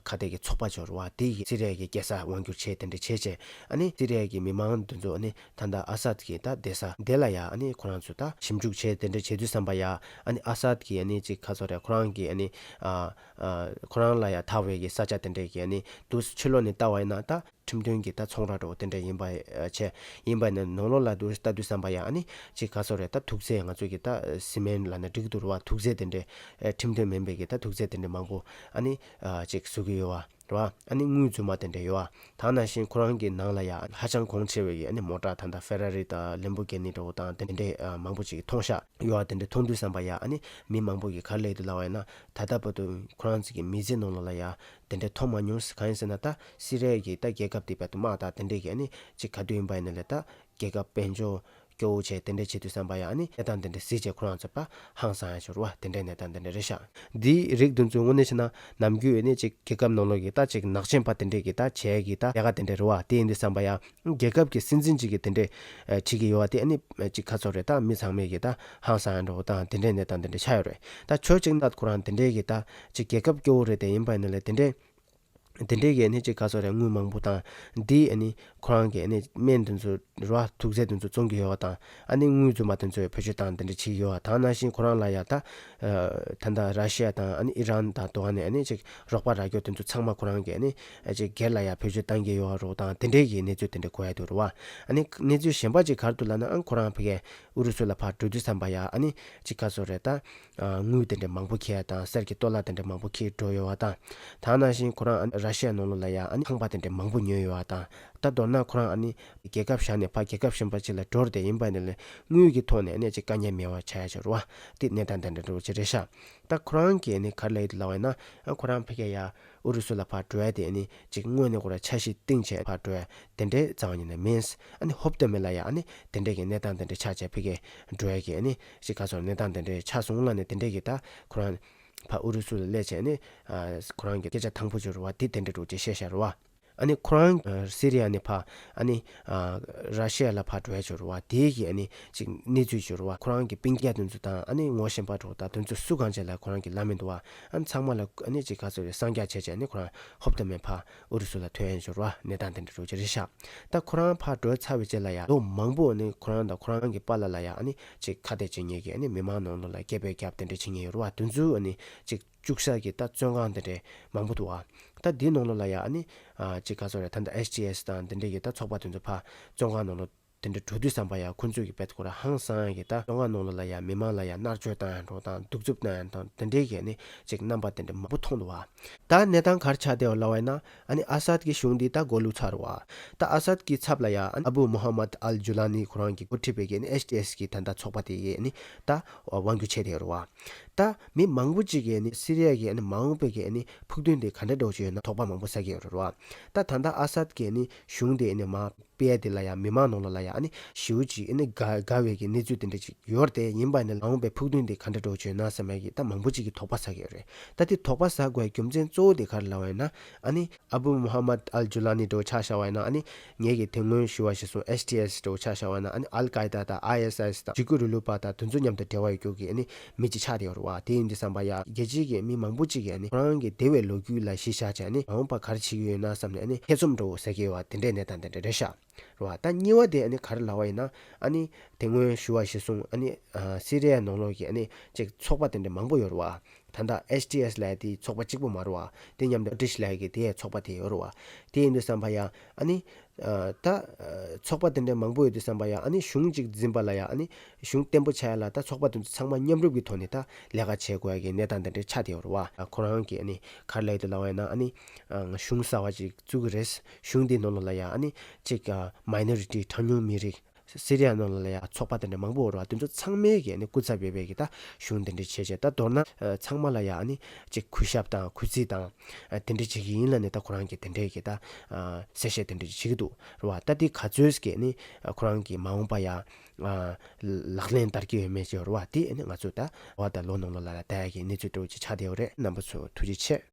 ཁ་གཏད་ཀྱི་ཚོགས་པ་ཅིག་ཡོད་རེད་བ། དེ་གི་སི་རི་ཡ་གི་རྒྱལ་ས་དབང་བསྒྱུར་བྱས་དེ་འདྲ་བྱས་བྱས། ཨ་ནི་སི་རི་ཡ་གི་མི་མང་དེ་ཚོ་ཨ་ནི་ད་ལྟ་ཨ་སད་ཀྱི་ད་བསྡད་ས་དེ་ལ་ཡ་ཨ་ནི་ཁོ་རང་ཚོ་ད་ཞིབ་འཇུག་བྱས་དེ་འདྲ་བྱེད་དུས་ཙམ་པ་ཡ། ཨ་ནི་ཨ་སད་ཀྱིས་ཨ་ནི་ཅིག་ག་ཟེར་རེད། ཁོ་རང་གི་ཨ་ནི་ཨ་ཨ་ཁོ་རང་ལ་ཡ་ཐག་པའི་གི་ས་ཆ་དེ་འདྲ་གི་ཨ་ནི་འདུག་ཕྱི་ལོགས་ནས་ལྟ་བ་ཡིན་ན་ད་ཁྲིམས་མཐུན་གྱི་ད་ཚོང་ར་འདྲ་བོ་དེ་འདྲ་ཡིན་པ་བྱས། ཡིན་པ་ནི་ནང་ལོགས་ལ་འདུག་ལྟ་དུས་ཙམ་པ་ཡ་ཨ་ནི་ཅིག་ག་ཟེར་རེད། ད་དུག་རྫས་ང་ཚོ་གི་ད་སི་མེན་ལབ་ན་འགྲིག་འདུག་རེད་བ། དུག་རྫས་དེ་འདྲ་ཁྲིམས་མཐུན་མིན་པའི་གི་ད་དུག་རྫས་དེ་འདྲ་མང་པོ་ཨ་ནི་ཅིག་བཟོ་གི་ཡོད་བ། རེད་བ། ཨ་ནི་དངུལ་རྫུན་མ་དེ་འདྲ་ཡོད་བ། ད་ནང་བཞིན་ཁོ་རང་གི་ནང་ལ་ཡ་ཧ་ཅང་གོང་ཆེ་བའི་ཨ་ནི་མོ་ཊ་ད་ལྟ་ཧྥེ་ར་རི་དང་ལེམ་བྷོ་གྷི་ནི་འདྲ་བོ་དང་དེ་འདྲ་མང་པོ་ཅིག་མཐོང་ཤག་ཡོད་བ། དེ་འདྲ་མཐོང་དུས་ཙམ་པ་ཡ་ཨ་ནི་མི་མང་པོ་གིས་ག་རེ་ལབ་འདུག་ལབ་པ་ཡིན་ན། ད་ལྟ་བར་དུ་ཁོ་རང་ཚོ་གི་མི་ཚེ་ནང་ལོགས་ལ་ཡ་དེ་འདྲ་མཐོང་མ་མྱོང་ཟེར། གང་ཡིན་ཟེར་ན་ད་སི་རི་ཡ་གི་ད་རྒྱལ་ཁབ་དེ་བར་དུ་དམག་དང་དེ་འདྲ་གི་ཨ་ནི་ཅིག་ག་དུས་ཡིན་པ་ཡིན་ན་ལས་ད་རྒྱལ་ཁབ་དཔལ་འབྱོར་སྐྱོ་བོ་བྱས་དེ་འདྲ་བྱེད་དུས་ཙམ་པ་ཡ་ཨ་ནི་གནས་སྟངས་དེ་འདྲ་གཟིགས་བྱས་ཁོ་རང་ཚོ་ཕར་ཧང་སང་ཡ་ཅིག་ཡོད་རེད་བ། དེ་འདྲའི་གནས་སྟངས་དེ་འདྲ་རེད་ཤག་འདིའི་རིགས་དེ་ཚོ་དངོས་གནས་བྱས་ན་ནམ་རྒྱུན་ཨ་ནི་ཅིག་རྒྱལ་ཁབ་ནང་ལོགས་ཀྱི་ད་ཅིག་ནག་ཅན་པ་དེ་འདྲས་ཀྱི་ད་བྱེད་ཡ་གི་ད་ལས་ཀ་དེ་འདྲ་རེད་བ། དེ་ཡིན་དུས་ཙམ་པ་ཡ་རྒྱལ་ཁབ་ཀྱི་སྲིད་འཛིན་ཅིག་གིས་དེ་འདྲས་ཨ་བྱེད་ཀྱི་ཡོད་བ། དེ་ཨ་ནི་ཅིག་ག་ཟེར་རེད། ད་མི་ཚང་མས་ཀྱི་ད་ཧང་སང་ཡ་འདྲ་བོ་དང་དེ་འདྲའི་གནས་སྟངས་དེ་འདྲ་ཆགས་ཡོད་རེད། ད་ཕྱོགས་གཅིག་ནས་ཁོ་རང་དེ་འདྲས་ཀྱི་ད་ཅིག་རྒྱལ་ཁབ་སྐྱོ་བོ་རེད། དེ་ཡིན་པ་ཡིན་ན་ལས་དེ་འདྲས་དེ་འདྲའི་གི་ཨ་ནི་ཅིག་ག་ཟེར་རེད། དངུལ་མང་པོ་དང་འདི་ཨ་ནི་ཁོ་རང་གི་ཨ་ནི་སྨན་དེ་ཚོ་རེད་བ། དུག་རྫས་དེ་ཚོ་བཙོང་གི་ཡོད་བ་དང་། ཨ་ནི་དངུལ་རྫུན་མ་དེ་ཚོ་བེད་སྤྱོད་བཏང་དེ་འདྲ་བྱེད་ཀྱི་ཡོད་བ། ད་ནང་བཞིན་ཁོ་རང་ལ་ཡ་ད་ཨ་ད་ལྟ་ར་ཤི་ཡ་དང་ཨ་ནི་ཨི་རན་དང་དེ་བ་ནས་ཨ་ནི་ཅིག་རོགས་པ་རག་རྒྱུ་དེ་ཚོ་ཚང་མ་ཁོ་རང་གི་ཨ་ནི་ཅིག་སྒེར་ལ་ཡ་བེད་སྤྱོད་བཏང་གི་ཡོད་བ་རེད་བ། དང་དེ་འདྲའི་གི་གནས་ཚུལ་དེ་འདྲ་གོ་ཡ་འདུག་རེད་བ། ཨ་ནི་གནས་ཚུལ་གཞན་པ་ཅིག་ག་རེ་འདུག་ལབ་ན། ཨ་ཁོ་རང་ཕ་གིར་ཨུ་རུ་སུ་ལ་ཕར་འགྲོ་དུས་ཙམ་པ་ཡ་ཨ་ནི་ཅིག་ག་ཟེར་རེད། ད་དངུལ་དེ་འདྲ་མང་པོ་འཁྱེར་ཡ་དང་། གསེར་གྱི་ཏོ་ལ་དེ་འདྲ་མང་པོ་འཁྱེར་འགྲོ་ཡོད་བ་དང་། ད་ནང་བཞིན་ཁོ་རང་ཨ་ནི་ར་ཤི་ཡ་ནང་ལོགས་ལ་ཡ་ཨ་ནི་ཁང་པ་དེ་འདྲ་མང་པོ་ཉོས་ཡོད་བ་དང་། ད་མདོར་ན་ཁོ་རང་ཨ་ནི་རྒྱལ་ཁབ་བཞག་ནས་ཕར་རྒྱལ་ཁབ་གཞན་པ་ཅིག་ལ་འགྲོ་རེད། དེ་ཡིན་པ་ཡིན་ན་ལས་དངུལ་གྱི་ཐོག་ནས་ཨ་ནི་ཅིག་དཀའ་ངལ་མེད་པ་ཆགས་ཡ་ཅིག་རེད་བ། དེ་གནས་སྟངས་དེ་འདྲ་འདྲ་བོ་ཅིག་རེད་ཤག་ད་ཁོ་རང་གིས་ཨ་ནི་ག་རེ་ལབ་ཡོད་འདུག་ལབ་པ་ཡིན་ན། ཨ་ཁོ་རང་ཕ་གིར་ཡ་ཨུ་རུ་སུ་ལ་ཕར་འགྲོ་ཡ་དེ་ཨ་ནི་ཅིག་དངོས་གནས་ཁོ་རང་འཆར་གཞི་བཏིང་བྱས་ཕར་འགྲོ་ཡ་དེ་འདྲའི་རྩ་བ་ཉིད་ནས་མིན། ཨ་ནི་ཧོབ་ཏེ་མེད་ལ་ཡ་ཨ་ནི་དེ་འདྲའི་གི་གནས་སྟངས་དེ་འདྲ་ཆགས་བྱས་ཕ་གིར་འགྲོ་ཡ་གི་ཨ་ནི་ཅིག་ག་ཟེར་གནས་སྟངས་དེ་འདྲ་ཆགས་སོང་ལབ་ནས། དེ་འདྲའི་གི་ད་ཁོ་རང་ཕར་ཨུ་རུ་སུ་ལ་སླེབས་བྱས་ཨ་ནི་ཨ་ཁོ་རང་གི་སྐད་ཆ་དང་པོ་ཅིག་རེད་བ། དེ་དེ་འདྲ་འདྲ་བོ་ཅིག་བཤད་བཞག་རེད་བ། ཨ་ནི་ཁོ་རང་ཨ་སི་རི་ཡ་ནས་ཕར་ཨ་ནི་ཨ་ར་ཤི་ཡ་ལ་ཕར་འགྲོ་ཡ་ཅིག་ཡོད་རེད་བ། དེའི་གི་ཨ་ནི་ཅིག་གནས་ཚུལ་ཅིག་ཡོད་རེད་བ། ཁོ་རང་གི་སྤུན་ཀྱག་དེ་ཚོ་དང་ཨ་ནི་ངོ་ཤེས་པ་འདྲ་བོ་དང་དེ་ཚོ་སུ་གང་ཅིག་ལ་ཁོ་རང་གི་ལབ་མི་འདུག་བ། ཨ་ནི་ཚང་མ་ལ་ཨ་ནི་ཅིག་ག་ཚོད་རེད། གསང་རྒྱ་བྱས་བྱས་ཨ་ནི་ཁོ་རང་ཧོབ་ཏེ་མེད་ཕར་ཨུ་རུ་སུ་ལ་ཐོན་ཡ་ཅིག་ཡོད་རེད་བ། གནས་སྟངས་དེ་འདྲ་འདྲ་བོ་ཅིག་རེད་ཤག་ད་ཁོ་རང་ཕར་འགྲོ་ཚར་བའི་རྗེས་ལ་ཡ་ལོ་མང་པོ་ཨ་ནི་ཁོ་རང་དང་ཁོ་རང་གི་པཱ་ལགས་ལ་ཡ་ཨ་ནི་ཅིག་ཁ་གཏད་བྱེད་མཁན་གྱི་ཨ་ནི་མི་མང་ནང་ལོགས་ལ་སྐད་འབོད་རྒྱབ་དེ་འདྲ་བྱེད་མཁན་ཡོད་རེད་བ། དེ་ཚོ་ཨ་ནི་ཅིག་བཅུག་ས་གི་ད་བཙོན་ཁང་དེ་འདྲ་མང་པོ་འདུག་ཨ། ད་འདི་ནང་ལོགས་ལ་ཡ་ཨ་ནི་ཨ་ཅིག་ག་ཚོད་རེད། ད་ལྟ་ཨེཆ་ཊི་ཨེས་དང་དེ་འདྲ་གི་ད་ཚོགས་པ་དེ་ཚོ་ཕར་བཙོན་ཁང་ནང་ལོགས་དེ་འདྲ་འགྲོ་དུས་ཙམ་པ་ཡ་ཁོ་ཚོས་ཀྱི་དཔེ་ཁོ་ར་ཧང་སང་ཡ་གི་ད་བཙོན་ཁང་ནང་ལོགས་ལ་ཡ་མི་མང་ལ་ཡ་མནར་གཅོད་བཏང་ཡ་འདྲ་བོ་དང་གདུག་རྩུབ་བཏང་ཡ་དང་དེ་འདྲའི་གི་ཨ་ནི་ཅིག་རྣམ་པ་དེ་འདྲ་མང་པོ་མཐོང་འདུག་བ། ད་གནས་སྟངས་ག་རེ་ཆགས་བསྡད་ཡོད་ལབ་པ་ཡིན་ན། ཨ་ནི་ཨ་སཱད་ཀྱི་གཞུང་འདི་ད་མགོ་ལུས་ཚར་བ། ད་ཨ་སཱད་ཀྱི་ཚབ་ལ་ཡ་ཨ་ནི་ཨ་བུ་མུ་ཧམ་མད་ཨལ་ཇུ་ལ་ནི་ཁོ་རང་གིས་འགོ་ཁྲིད་པའི་གི་ཨ་ནི་ཨེཆ་ཊི་ཨེས་ཀྱི་ད་ལྟ་ཚོགས་པ་དེ་ཡི་ཨ་ནི་ད་དབང་སྒྱུར་བྱས་བསྡད་ཡོད་རེད་བ། ད་མི་མང་པོ་ཅིག་གིས་ཨ་ནི་སི་རི་ཡ་གི་ཨ་ནི་མ་འོངས་པའི་གི་ཨ་ནི་ཕུགས་འདུན་དེ་ག་འདྲ་འདྲ་བོ་ཅིག་ཡོད་ན་དོགས་པ་མང་པོ་ཟ་གི་ཡོད་རེད་བ། ད་ད་ལྟ་ཨ་སཱད་ཀྱི་ཨ་ནི་གཞུང་དེ་ཨ་ནི་མར་སྤེལ་ཡ་དེ་ལ་ཡ་མི་མང་ནང་ལོགས་ལ་ཡ་ཨ་ནི་ཞེ་པོ་ཅིག་ཨ་ནི་དགའ་དགའ་བའི་གི་གནས་ཚུལ་དེ་འདྲ་ཅིག་ཡོད་རེད་དེ། ཡིན་པ་ནི་མ་འོངས་པའི་ཕུགས་འདུན་དེ་ག་འདྲ་འདྲ་བོ་ཅིག་ཡོད་ན་བསམ་ཡ་གི་ད་མང་པོ་ཅིག་གིས་དོགས་པ་ཟ་གི་ཡོད་རེད། ད་དེ་དོགས་པ་ཟ་དགོས་རྒྱུ་མཚན་གཙོ་བོ་དེ་ག་རེ་ལབ་པ་ཡིན་ན། ཨ་ནི་ཨ་བུ་མུ་ཧམ་མད་ཨལ་ཇུ་ལ་ནི་འདྲ་བོ་ཆ་བཞག་པ་ཡིན་ན། ཨ་ནི་ངས་གི་དེ་སྔོན་ཞུ་བ་བཞིན་སོང་། ཨེཆ་ཊི་ཨེས་འདྲ་བོ་ཆ་བཞག་པ་ཡིན་ན། ཨ་ནི་ཨལ་ཀའི་ད་དང་ཨའི་ཨེས་ཨའི་ཨེས་དང་འཇིགས་སྐུལ་རིང་ལུགས་པ་དང་དེ་ཚོ་མཉམ་དུ་འབྲེལ་བ་ཡོད་རྒྱུ་གི་ཨ་ནི་མི་ཅིག་ཆགས་བསྡད་ཡོད་རེད་བ། དེ་ཡིན་དུས་ཙམ་པ་ཡ་རྒྱལ་སྤྱིའི་གི་མི་མང་པོ་ཅིག་གིས་ཨ་ནི་ཁོ་རང་གི་འདས་པའི་ལོ་རྒྱུས་ལ་གཞི་བཞག་བྱས་ཨ་ནི་མ་འོངས་པ་ག་རེ་བྱེད་ཀྱི་ཡོད་ན་བསམ་ནས་ཨ་ནི་ཐེ་ཚོམ་འདྲ་བོ་ཟ་གི་ཡོད་བ། དེ་འདྲའི་གནས་སྟངས་དེ་འདྲ་རེད་ཤག་རེད་བ། ད་གཉིས་པ་དེ་ཨ་ནི་ག་རེ་ལབ་པ་ཡིན་ན། ཨ་ནི་དེ་སྔོན་ཞུ་བ་བཞིན་སོང་། ཨ་ནི་ཨ་སི་རི་ཡའི་ནང་ལོགས་ཀྱི་ཨ་ནི་ཅིག་ཚོགས་པ་དེ་འདྲ་མང་པོ་ཡོད་རེད་བ། ད་ལྟ་ཨེཆ་ཊི་ཨེས་ལབ་ཡ་དེ་ཚོགས་པ་གཅིག་པོ་མ་རེད་བ། དེ་མཉམ་དུ་ཨ་ཊིཤ་ལབ་ཡ་གི་དེ་ཡའི་ཚོགས་པ་དེ་ཡོད་རེད་བ། དེ་ཡིན་དུས་ཙམ་པ་ཡ་ཨ་ནི་ཨ་ད་ཨ་ཚོགས་པ་དེ་འདྲ་མང་པོ་ཡོད་དུས་ཙམ་པ་ཡ་ཨ་ནི་གཞུང་གཅིག་འཛིན་པ་ལ་ཡ་ཨ་ནི་གཞུང་བརྟན་པོ་ཆགས་ཡ་ལ་ད་ཚོགས་པ་དེ་ཚོ་ཚང་མ་མཉམ་རུབ་ཀྱི་ཐོག་ནས་ད་ལས་ཀ་བྱེད་དགོས་ཡ་གི་གནས་སྟངས་དེ་འདྲ་ཆགས་བསྡད་ཡོད་རེད་བ། ཁོ་རང་གིས་ཨ་ནི་ག་རེ་ལབ་ཡོད་འདུག་ལབ་པ་ཡིན་ན། ཨ་ནི་ཨ་གཞུང་གསར་པ་ཅིག་བཙུགས་ཀྱི་རེད། གཞུང་དེའི་ནང་ལོགས་ལ་ཡ་ཨ་ནི་ཅིག་ཨ་མའི་ནོ་རི་ཊི་གྲངས་ཉུང་མི་རིགས་སི་རི་ཡ་ནང་ལ་ཡ་ཚོགས་པ་དེ་འདྲ་མང་པོ་ཡོད་རེད་བ། དེ་ཚོ་ཚང་མས་ཀྱི་ཨ་ནི་སྐུ་ཚབ་ཡོད་པའི་གི་ད་གཞུང་དེ་འདྲ་བྱས་བྱས། ད་མདོར་ན་ཨ་ཚང་མ་ལ་ཡ་ཨ་ནི་ཅིག་གུས་ཞབས་དང་གུས་བརྩི་དང་ཨ་དེ་འདྲ་བྱེད་ཀྱི་ཡིན་ལབ་ནས་ད་ཁོ་རང་གིས་དེ་འདྲའི་གི་ད་ཨ་གསལ་བཤད་དེ་འདྲ་བྱེད་ཀྱི་འདུག་རེད་བ། ད་དེ་ག་ཚོད་ཀྱི་ཨ་ནི་ཨ་ཁོ་རང་གི་མ་འོངས་པ་ཡ་ཨ་ལག་ལེན་བསྟར་གྱི་ཡོད་མེད་ཅིག་རེད་བ། དེ་ཨ་ནི་ང་ཚོ་ད་བ་ད་ལོ་ནང་ལོགས་ལ་ལ་ད་ཡ་གི་གནས་ཚུལ་འདྲ་བོ་ཅིག་ཆགས་བསྡད་ཡོད་རེད། རྣམ་པ་ཚོ་ཐུགས་རྗེ་ཆེ།